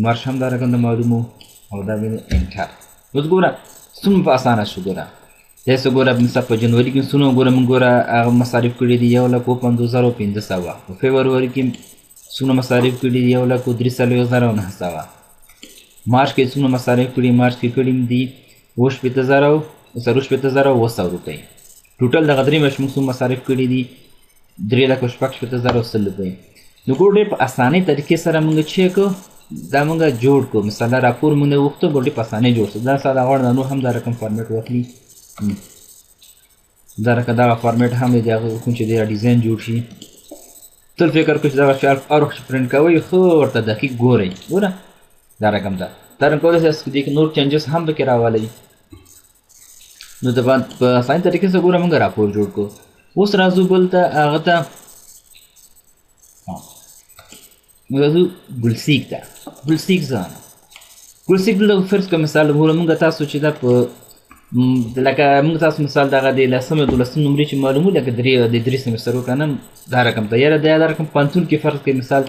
Speaker 1: مارچ هم دا رقم ته معلوم او دا به enter. اوس ګوره څومره په اسانه شو. ګوره داسې ګوره مثلا په جنوري کې څومره ګوره موږ ګوره هغه مصارف کړي دي 1,50,500، په فبروري کې څومره مصارف کړي دي 1,43,900، مارچ کې څومره مصارف کړي، مارچ کې کړي دي 64,700 روپۍ. ټوټل دغه درې میاشتې موږ څومره مصارف کړي دي 3,66,100 روپۍ. نو ګور ډېر په اسانۍ طریقې سره موږ چې کړو دا موږ جوړ کړو. مثلا راپور موږ وغوښتو، ګور ډېر په اسانۍ جوړ شو. دا ساده غواړم نور هم دا رقم فارمیټ واخلي، دا رقم دغه فارمیټ هم دی هغه کوم چې دی ډیزاین جوړ شي. تل فکر کوئ چې دغه شی هر وخت چې پرنټ کوئ ښه ورته دقیق ګورئ. ګوره دا رقم ده، دا رقم کولی شئ دې کې نور changes هم پکې راولئ. نو د په اسانۍ طریقې سره ګوره موږ راپور جوړ کړو. اوس راځو بل ته، هغه ته موږ راځو ګلسیک ته. ګلسیک ځان ګلسیک دلته فرض که مثال ګوره موږ تاسو چې دا په لکه موږ تاسو مثال دغه د لسم او دولسم نمرې چې معلومو لکه درې د درې سمسترو که نه دا رقم ته یاره دا رقم پوهنتون کې فرض کړئ مثال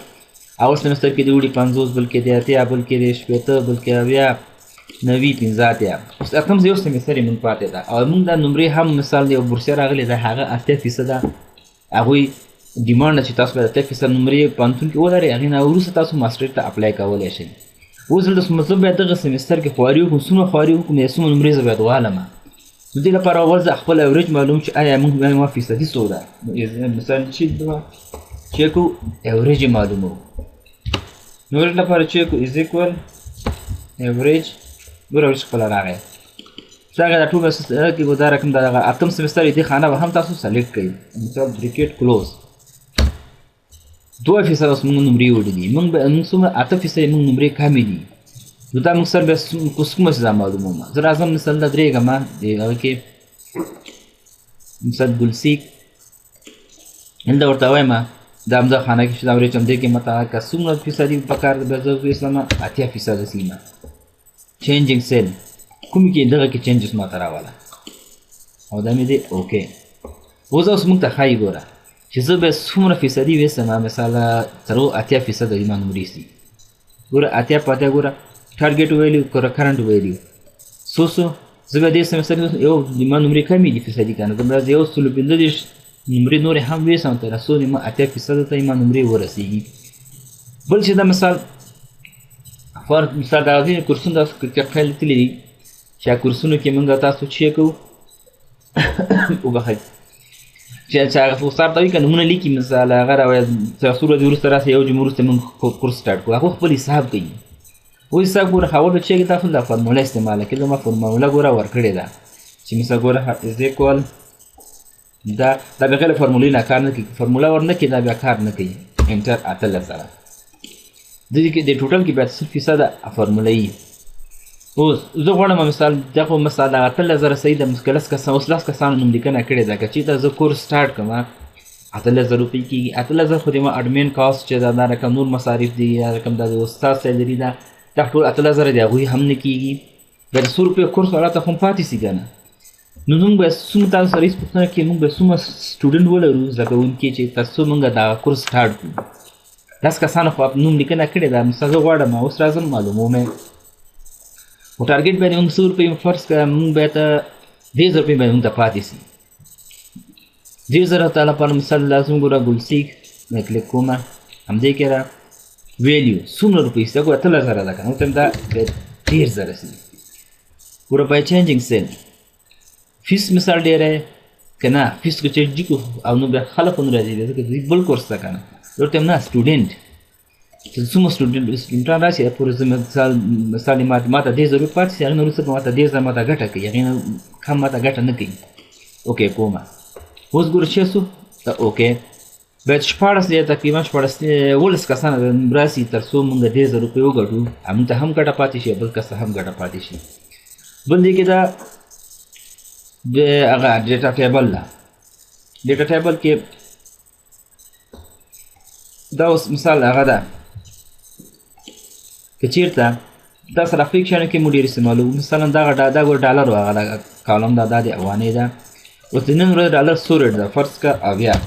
Speaker 1: اول سمستر کې د وړي 50، بل کې د 80، بل کې د 60، بل کې 70، 90، 85. اوس اتم یو سمستر یې موږ پاتې ده او موږ دا نمرې هم مثال یو بورسیه راغلې ده هغه 80% هغوی demand چې تاسو باید 80% نمرې پوهنتون کې ولرئ، هغې نه وروسته تاسو ماسټري ته apply کولی شئ. اوس دلته زه باید دغه سمستر کې خواري وکړم، څومره خواري وکړم یا څومره نمرې زه باید والم. نو دې لپاره اول زه خپل average معلوم چې آیا موږ ما فیصدي څو ده. مثال چې چې کو average معلومو، نو average لپاره چې کو is equal average، ګوره average خپله راغی. څنګه دا ټول کې دا رقم دغه اتم سمستر دې خانه به هم تاسو select کړئ. مثال bracket close، 2% اوس موږ نمرې وړي دي، موږ به موږ څومره 8% موږ نمرې کمې دي. نو دا موږ سره بیا کومه سزا معلوموم. زه راځم مثال دا درېږم د هغه کې مثال ګلسیک دلته ورته وایم دا همدا خانه کې چې دا average همدې کې ماته که څومره فیصدي پکار ده بیا زه ویسم 80% سیمه changing cell کومې کې دغه کې changes ماته راوله او دا مې دی okay. اوس اوس موږ ته ښایي ګوره چې زه به څومره فیصدي ویسم، مثلا تر 80% د ما نمرې سي. ګوره 80 په 80 ګوره target value current value څو څو زه به دې سمستر یو د ما نمرې کمې دي فیصدي که نه، زه به 135 نمرې نورې هم ویسم تر څو د ما 80% ته ما نمرې ورسېږي. بل چې دا مثال فرض مثال دا ځینې کورسونه داسې کرکټ تللي دي چې کورسونو کې موږ تاسو چې کوو وبخښئ چې هغه استاد ته وایي که نمونه لیکي مثال هغه راوایي څو ورځې وروسته راسي یو جمعه وروسته موږ کورس start کړو، هغه خپل حساب کوي. اوس حساب ګوره اول به چې تاسو دا فارموله استعماله کړئ، ما فارموله ګوره ورکړې ده چې مثال ګوره is equal دا دا بغیر له فارمولې نه کار نه کوي، فارموله ور نه کړي دا بیا کار نه کوي. enter 18,000 دې کې د ټوټل کې باید 100% فارموله یي. اوس زه غواړم مثال دا خو مثال دغه 18,000 صحیح ده، لس کسان اوس لس کسانو نوم لیکنه کړې ده، که چېرته زه کورس start کړم 18,000 روپۍ کېږي. 18,000 خو د ما admin cost چې دا دا رقم نور مصارف دي، دا رقم دا د استاد salary ده، دا ټول 18,000 د هغوی هم نه کېږي. بیا د څو روپیو کورس والا ته خو هم پاتې سي که نه. نو موږ به څومره تاسو سره هېڅ پوښتنه کې موږ به څومره student ولرو زده کوونکي چې تر څو موږ دا کورس start کړو. لس کسانو خو نوم لیکنه کړې ده، مثلا زه غواړم اوس راځم معلوموم یې. خو target باندې موږ څو روپۍ فرض کړه موږ باید 30,000 روپۍ باندې موږ ته پاتې سي. 30,000 ته لپاره مثال لازم ګوره ګلسیک مې کلیک کوم همدې کې را value څومره روپۍ سي، ګوره 18,000 ده که نه، ورته دا باید 30,000 سي. ګوره by changing cell فیس مثال ډېری که نه فیس که چېرې جي کو او نو بیا خلک هم راځي ځکه دوی بل کورس ته که نه ورته نه student چې څومره سټوډنټان راشي پورې زه مثال ما ته دې ضرورت پاتې شي، هغې نه وروسته به ما ته ډېر ځای ما ته ګټه کوي، هغې نه کم ما ته ګټه نه کوي. okay کومه اوس ګوره چې سو ته okay باید 16 یا تقریبا 16 17 کسان راسي تر څو موږ ډېر زر روپۍ وګټو، موږ ته هم ګټه پاتې شي، بل کس ته هم ګټه پاتې شي. بل دې کې دا د هغه data table ده. data table کې دا اوس مثال هغه ده که چېرته دا سره فیکشن کې مو ډېر استعمالوو. مثلا دغه دا ګوره ډالر هغه column دا د افغانۍ ده. اوس د نن ورځ ډالر څو rate ده؟ فرض که 70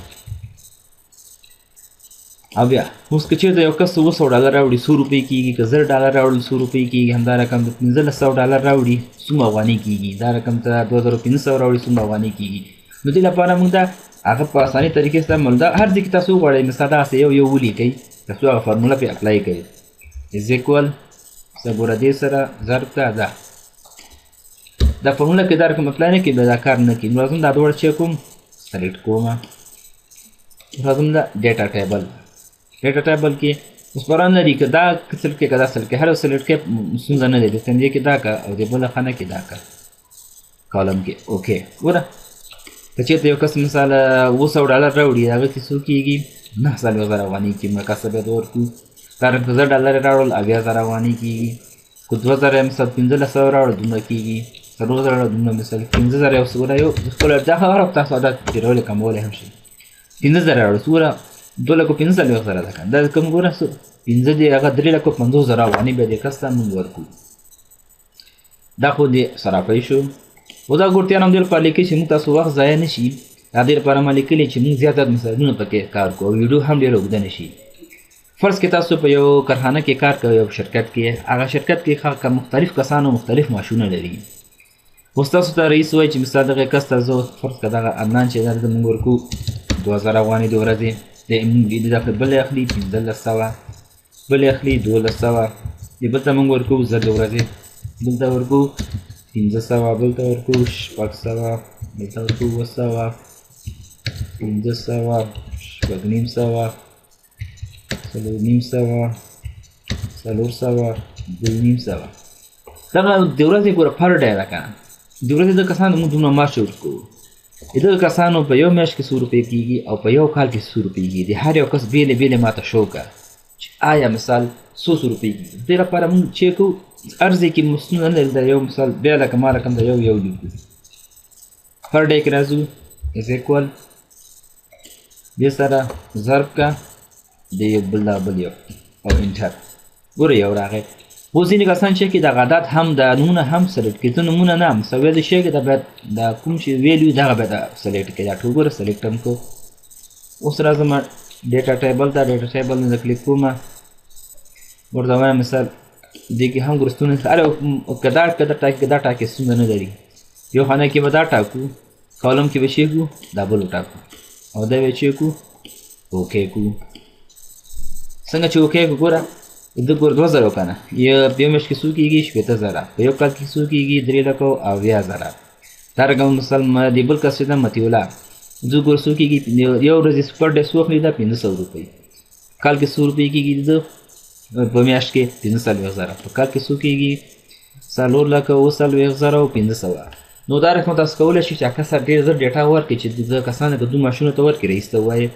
Speaker 1: اویا. اوس که چېرته یو کس 700 ډالر راوړي څو روپۍ کېږي؟ که 1000 ډالر راوړل څو روپۍ کېږي؟ همدا رقم د 1500 ډالر راوړي څومره افغانۍ کېږي؟ دا رقم ته 2500 راوړي څومره افغانۍ کېږي؟ نو دې لپاره موږ دا هغه په اسانۍ طریقې سره دا هر ځای کې تاسو وغواړئ مثال دغسې یو یو ولیکئ تر څو هغه فارموله پرې apply کړئ. is equal څه ګوره دې سره ضرب کړه دا دا فارموله کې دا رقم apply نه کړي بیا دا کار نه کوي. نو راځم دا دواړه چې کوم select کوم، راځم دا data table. data table کې اوس پران لري که دا select کړي که دا select کړي، هر یو select کړي ستونزه نه لري. دې کې دا که او دې بله خانه کې دا که column کې okay. ګوره که چېرته یو کس مثال 700 ډالر راوړي هغه کې څو کېږي؟ 49,000 افغانۍ کېږي. موږ کس ته باید ورکړو. دا رقم که 1000 ډالر یې راوړل 70,000 افغانۍ کېږي. که 2000 مثال 1500 راوړل دومره کېږي، 4000 راوړل دومره مثال 5000 یو څه یو خپله دا خبره تاسو عادت ډېرولی کمولی هم شئ. 5000 راوړل څومره؟ 2,45,000 ده که دا کوم ګوره څو پنځه دی هغه 3,50,000 افغانۍ بیا دې کس ته موږ ورکړو. دا خو دې صرافۍ شو. او دا ګورتیان هم دې لپاره لیکي چې موږ تاسو وخت ضایع نه شي، دا دې لپاره ما لیکلي چې موږ زیات زیات مثالونه پکې کار کوو او ویډیو هم ډېره اوږده نه شي. فرض کې تاسو په یو کارخانه کې کار کوئ، یو شرکت کې، هغه شرکت کې مختلف کسانو مختلف معاشونه لري. اوس تاسو ته رئیس وایي چې مثال دغه کس ته زه فرض که دغه عدنان چې ده موږ ورکوو 2000 افغانۍ د ورځې، د دغه بل یې اخلي 1500، بل یې اخلي 1200، دې بل ته موږ ورکوو 1000 د ورځې، بل ته ورکوو 500، بل ته ورکوو 600، بل ته ورکوو 700، 500، 650، 450، 400، 250. دغه د ورځې ګوره per day ده که نه، د ورځې د کسانو موږ دومره معاش ورکوو. د دغه کسانو په یو میاشت کې څو روپۍ کېږي او په یو کال کې څو روپۍ کېږي؟ د هر یو کس بېلې بېلې ما ته شو کړه چې آیا مثال څو څو روپۍ کېږي. دې لپاره موږ چې کوو هر ځای کې مو ستونزه نه لري. دا یو مثال بیا لکه ما رقم دا یو یو لیکو per day کې راځو is equal دې سره ضرب که د یو بل دا بل یو او enter. ګوره یو راغی. اوس ځینې کسان چې کې دغه عدد هم دا نومونه هم select کړي، ته نومونه نه مساوي د شی کې دا باید دا کوم چې value دغه باید select کړي. دا ټول ګوره select هم کړو. اوس راځم data table ته، data table نه کلیک کوم، ورته وایم مثال دې کې هم ګوره ستونزه هر یو که دا که دا ټاکي که دا ټاکي ستونزه نه لري. یو خانه کې به دا ټاکو، column کې به چې کړو دا بل وټاکو او دا به چې کړو okay کړو. څنګه چې okay کړو ګوره د ګور 2000 که نه یو په یو میاشت کې څو کېږي؟ 60,000. په یو کال کې څو کېږي؟ 3,70,000. دا رقم مثال د بل کس چې ده مطیع الله زه ګور څو کېږي؟ یو ورځ per day څو اخلي؟ دا 500 روپۍ. کال کې څو روپۍ کېږي؟ د په میاشت کې 45,000. په کال کې څو کېږي؟ 4,47,500. نو دا رقم تاسو کولی شئ چې کس ته ډېر زر data ورکړئ چې د کسانو که دوه معاشونو ته ورکړي، رئیس ته ووایي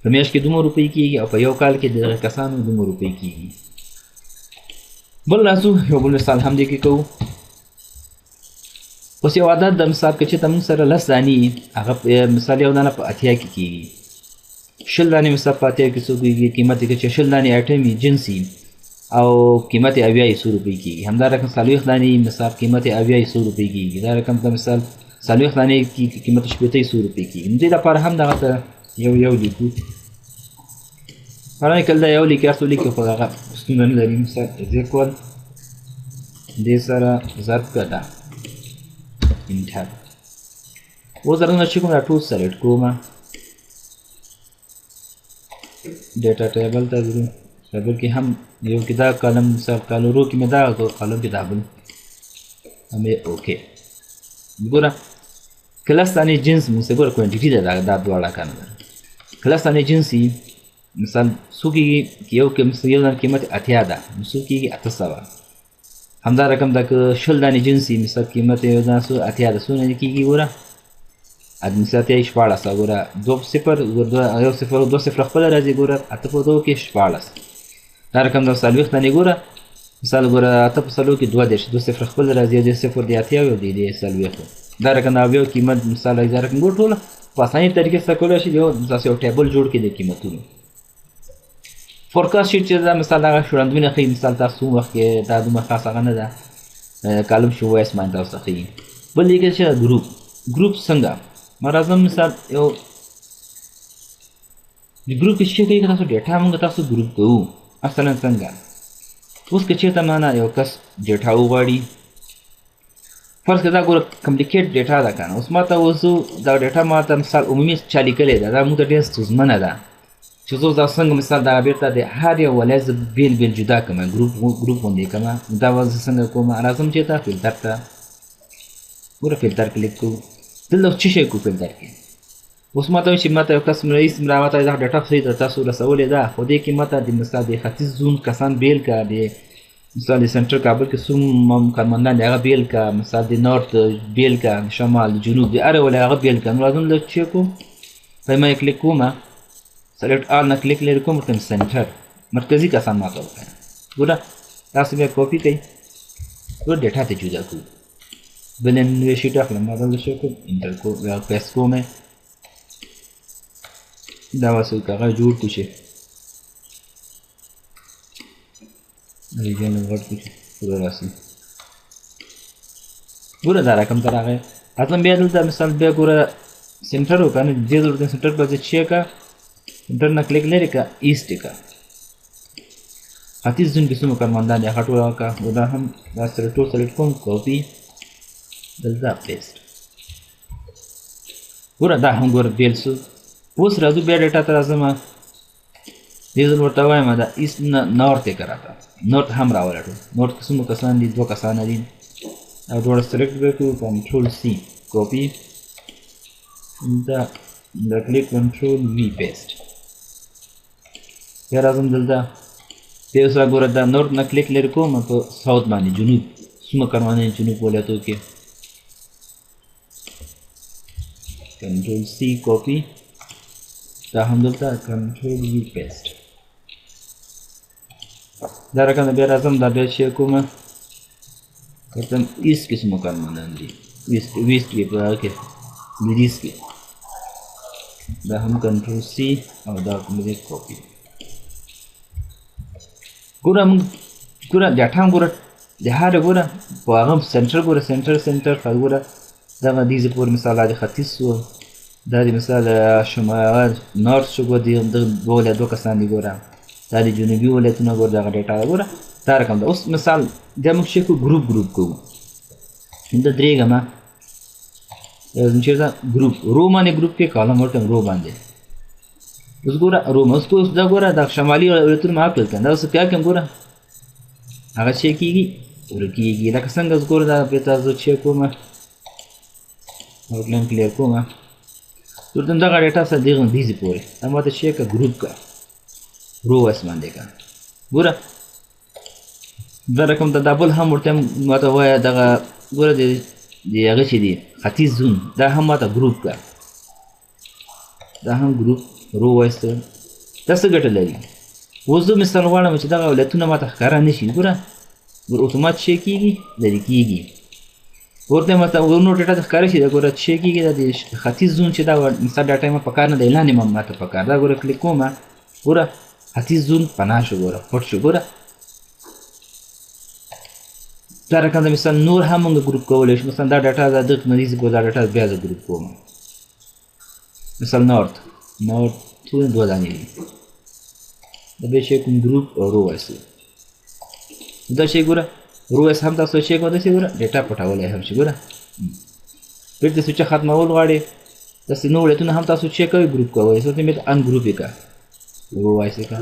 Speaker 1: په میاشت کې دومره روپۍ کېږي او په یو کال کې د دغه کسانو دومره روپۍ کېږي. بل راځو یو بل مثال هم دې کې کوو. اوس یو عدد د مثال که چېرته موږ سره 10 دانې هغه مثال یو دانه په 80 کې کېږي، 20 دانې مثال په 80 کې څو کېږي؟ قیمت یې که چې 20 دانې item یې جنس او قیمت یې 70 څو روپۍ کېږي. همدا رقم 40 دانې مثال قیمت یې 70 څو روپۍ کېږي. دا رقم ته مثال 40 دانې قیمت 60 څو روپۍ کېږي. نو دې لپاره هم دغه ته یو یو لیکو. هغه کله دا یو لیکي هر څو لیکي خو هغه ستونزه نه لري. مثال is equal دې سره ضرب که دا enter. اوس درنه چې کوم دا ټول select کوم، data table ته ځو، table کې هم یو کې دا column مثال کالورو کې مې دا column کې دا بل هم okay. ګوره که لس دانې جنس موږ څه ګوره quantity ده دا دواړه که نه ده. که لس دانې جنس وي مثال څو کېږي؟ یو یو دانه قیمت 80 ده، نو څو کېږي؟ 800. همدا رقم ده که 20 دانې جنس وي مثال قیمت یو دانه څو 80 ده، څو نه کېږي؟ ګوره مثال 80 16. ګوره 2 0 1 0 2 0 خپله راځي. ګوره 8 په 2 کې 16. دا رقم ده 40 دانې. ګوره مثال ګوره 8 په 4 کې 32، 2 0 خپله راځي، 2 0 دی 80 یو دی 40. دا رقم د یو قیمت مثال راځي. دا رقم ګوره ټوله په اسانۍ طریقې سره کولی شي یو داسې یو table جوړ کړي د قیمتونو. forecast sheet چې دا مثال هغه شړندونه ښیي. مثال تاسو وخت کې دا دومره خاص هغه نه ده، column show وایس باندې تاسو ته ښیي. بل دې کې چې group، group څنګه ما راځم مثال یو د group کې چې کوي تاسو data موږ تاسو group کوو اصلا څنګه. اوس که چېرته ما نه یو کس data وغواړي، فرض که دا ګوره complicated data ده که نه، اوس ما ته اوس دا data ما ته مثال عمومي چا لیکلې ده، دا موږ ته ډېره ستونزمنه ده چې زه دا څنګه مثال دا بېرته د هر یو ولایت زه بېل بېل جدا کړم، group group غوندې کړم. دا به زه څنګه کوم؟ راځم چېرته فلتر ته، ګوره filter click کوو. دلته اوس څه شی کوو فلتر کې؟ اوس ما ته وایي چې ما ته یو کس رئیس ما ته دا data صحیح ده تاسو رسولې ده، خو دې کې ما ته د مثال د ختیځ زون کسان بېل کړه، د مثال د center کابل کې څو کارمندان دي هغه بېل کړه، مثال د north بېل کړه، د شمال د جنوب د هر ولایت هغه بېل کړه. نو راځم دلته چې کوم په ما یې کلیک کوم، select all نه کلیک لرې کوم، ورته center مرکزي کسان ما ته وښیه. ګوره تاسو بیا کاپي کوئ، ګوره data ته جدا کوو. بله نوې sheet اخلم، ما دلته څه کوم enter کوم، بیا paste کوم، دا واسه هغه جوړ کړو چې region غټ کړو چې پوره راسي. ګوره دا رقم ته راغی. اصلا بیا دلته مثال بیا ګوره center وکړه، نو دې ځل ورته center په ځای چې کړه، center نه کلیک لرې کړه، east یې کړه، ختیځ زون کې څومره کارمندان دي هغه ټول وکړه. نو دا هم دا سره ټول select کوم، کاپي دلته paste. ګوره دا هم ګوره بېل سو. اوس راځو بیا data ته راځم، دې ځل ورته وایم دا east نه north یې که راته، north هم راوله ټول. north کې څومره کسان دي؟ 2 کسان دي. او دواړه select به کړو، control C copy، دا click control V paste. بیا راځم دلته بیا اوس ګوره دا north نه کلیک لرې کوم په south باندې، جنوب څومره کاروانونه دي جنوب ولایتو کې، control C copy، دا هم دلته control V paste. دا رقم بیا راځم دا بیا چې کوم ورته east کې څومره کارمندان دي، west west کې په هغه کې لویدیځ کې، دا هم control C او دا کوم دی کاپي. ګوره موږ ګوره data هم ګوره د هر ګوره په هغه center ګوره center center خو ګوره دغه دې ځای پورې مثال د ختیځ سو، دا د مثال شمال north شو، ګوره دغه دوه ولایت دوه کسان دي. ګوره دا د جنوبي ولایتونه ګوره دغه data ده. ګوره دا رقم ده. اوس مثال دا موږ چې کوو group group کوو، دلته درېږم چېرته group row باندې group کې column ورکړم row باندې. اوس ګوره row اوس اوس دا ګوره دا شمالي ولایتونه ما کړل که نه، دا اوس بیا کوم ګوره هغه چې کېږي ورکېږي. لکه څنګه اوس ګوره دا بېرته زه چې کوم outline clear کوم، ورته دغه data سره دغه دیزې پورې دا ماته چې که group که row wise باندې که ګوره دا رقم ته دا بل هم ورته ماته وایه دغه ګوره د هغه چې دی ختیځ زون دا هم ماته group که، دا هم group row wise ته. دا څه ګټه لري؟ اوس زه مثال غواړم چې دغه ولایتونه ماته ښکاره نه شي. ګوره ګوره اتومات شی کېږي لرې کېږي. ورته ماته نور data ته ښکاره شي. دا ګوره شی کېږي دا د ختیځ زون چې دا مثال data یې ما پکار نه دی، لاندې ما ماته پکار دا ګوره کلیک کوم، ګوره ختیځ زون پناه شو، ګوره پټ شو. ګوره دا رقم د مثال نور هم موږ group کولی شو. مثلا دا data دا دغه مریض کو دا data بیا زه group کوم. مثال north north څو دوه دانې دي، دا بیا شی کوم group او row wise. دا شی ګوره row wise هم تاسو شی کوم، داسې ګوره data پټولی هم شي. ګوره بیرته سوچه ختمول غواړي، داسې نور ولایتونه هم تاسو چې کوئ group کوئ. څه ته ungroup یې کړه، row wise یې کړه،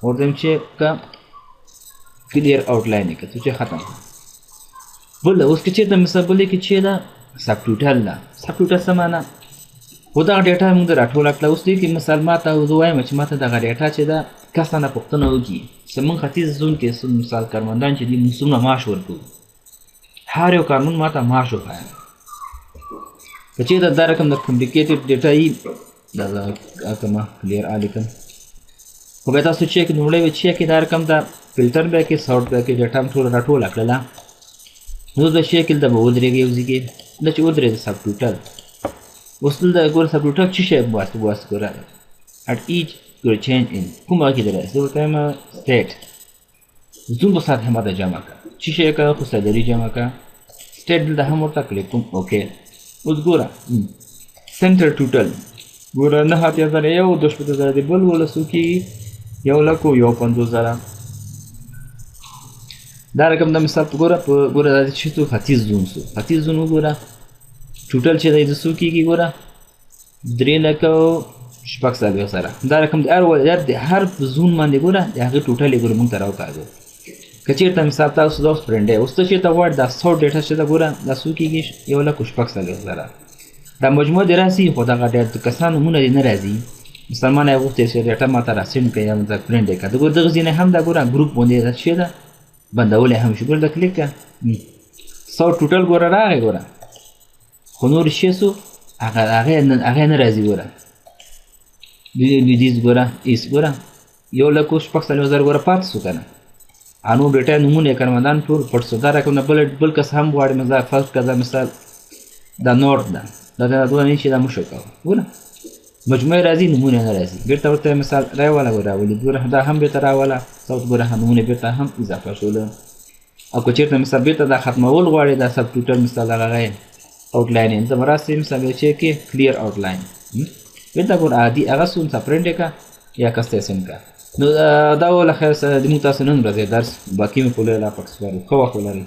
Speaker 1: ورته چې که clear outline یې کړه، څه ختم کړه. بل اوس که چېرته مثال بلې کې چې ده subtotal ده. subtotal څه معنا؟ خو دغه data موږ راټوله کړه. اوس دې کې مثال ما ته زه وایم چې ما ته دغه data چې ده کس نه پوښتنه وکړي چې موږ ختیځ زون کې مثال کارمندان چې دي موږ څومره معاش ورکوو، هر یو کارمند ما ته معاش وښایه. که چېرته دا رقم د complicated data یي دا زه کومه clear لیکم، خو بیا تاسو چک لومړی به چک دا رقم ده فلټر بیا کې sort بیا کې data هم ټوله راټوله کړله. نو د چک دلته به ودرېږي یو ځای کې، دا چې ودرېده subtotal. اوس دلته ګوره subtotal څه شی باسي ګوره at each ګوره change in کوم هغه کې درځي، زه ورته وایم state زون په سطح ماته جمع کړه، څه شی کړه خو salary جمع کړه، state دلته هم ورته کلیک کوم okay. اوس ګوره center total ګوره 89,000 یو 62,000 دی، بل ولسو کېږي 1,51,000. دا رقم د مثال په ګوره په ګوره دا چې څو ختیځ زون سو، ختیځ زون وګوره total چې دی د څو کېږي ګوره 3,46,000. دا رقم د هر ولایت د هر زون باندې ګوره د هغې total یې ګوره موږ ته راوکاږو. که چېرته مثال تاسو دا اوس پرنټ دی، اوس ته چېرته غواړې دا sort data چې ده ګوره دا څو کېږي 1,46,000. دا مجموعه دې راسي خو دغه د کسانو نومونه دې نه راځي. مسلمان یې غوښتي چې data ما ته را send کړي یا ماته پرنټ یې کړه، د ګوره دغه ځینې هم دا ګوره group باندې دا چې ده بندولی هم شي. ګوره دا کلیک کړه sort total ګوره راغی ګوره، خو نور شی سو هغه هغه نه راځي. ګوره لویدیځ ګوره east ګوره 1,46,000 ګوره پاتې سو که نه، نور data نومونه یې کارمندان ټول پټ سو. دا رقم نه بل کس هم غواړي مثال فرض کړه دا مثال دا north ده، دا دا دوه نه چې دا مشو کوه ګوره مجموعه راځي نمونه نه راځي. بیرته ورته مثال راواله راولي ګوره دا هم بیرته راواله sort ګوره نمونه بیرته هم اضافه شوله. او که چېرته مثال بیرته دا ختمول غواړي دا subtotal مثال هغه غی outline یې دلته به راسي مثال بیا چې کې clear outline بیرته ګوره عادي هغه سو مثال پرنټ یې کړه یا کس ته یې send کړه. نو دا و له خیر سره د موږ تاسو نن ورځې درس، باقي مې په لوی الله پاک سپارو. ښه وخت ولرئ.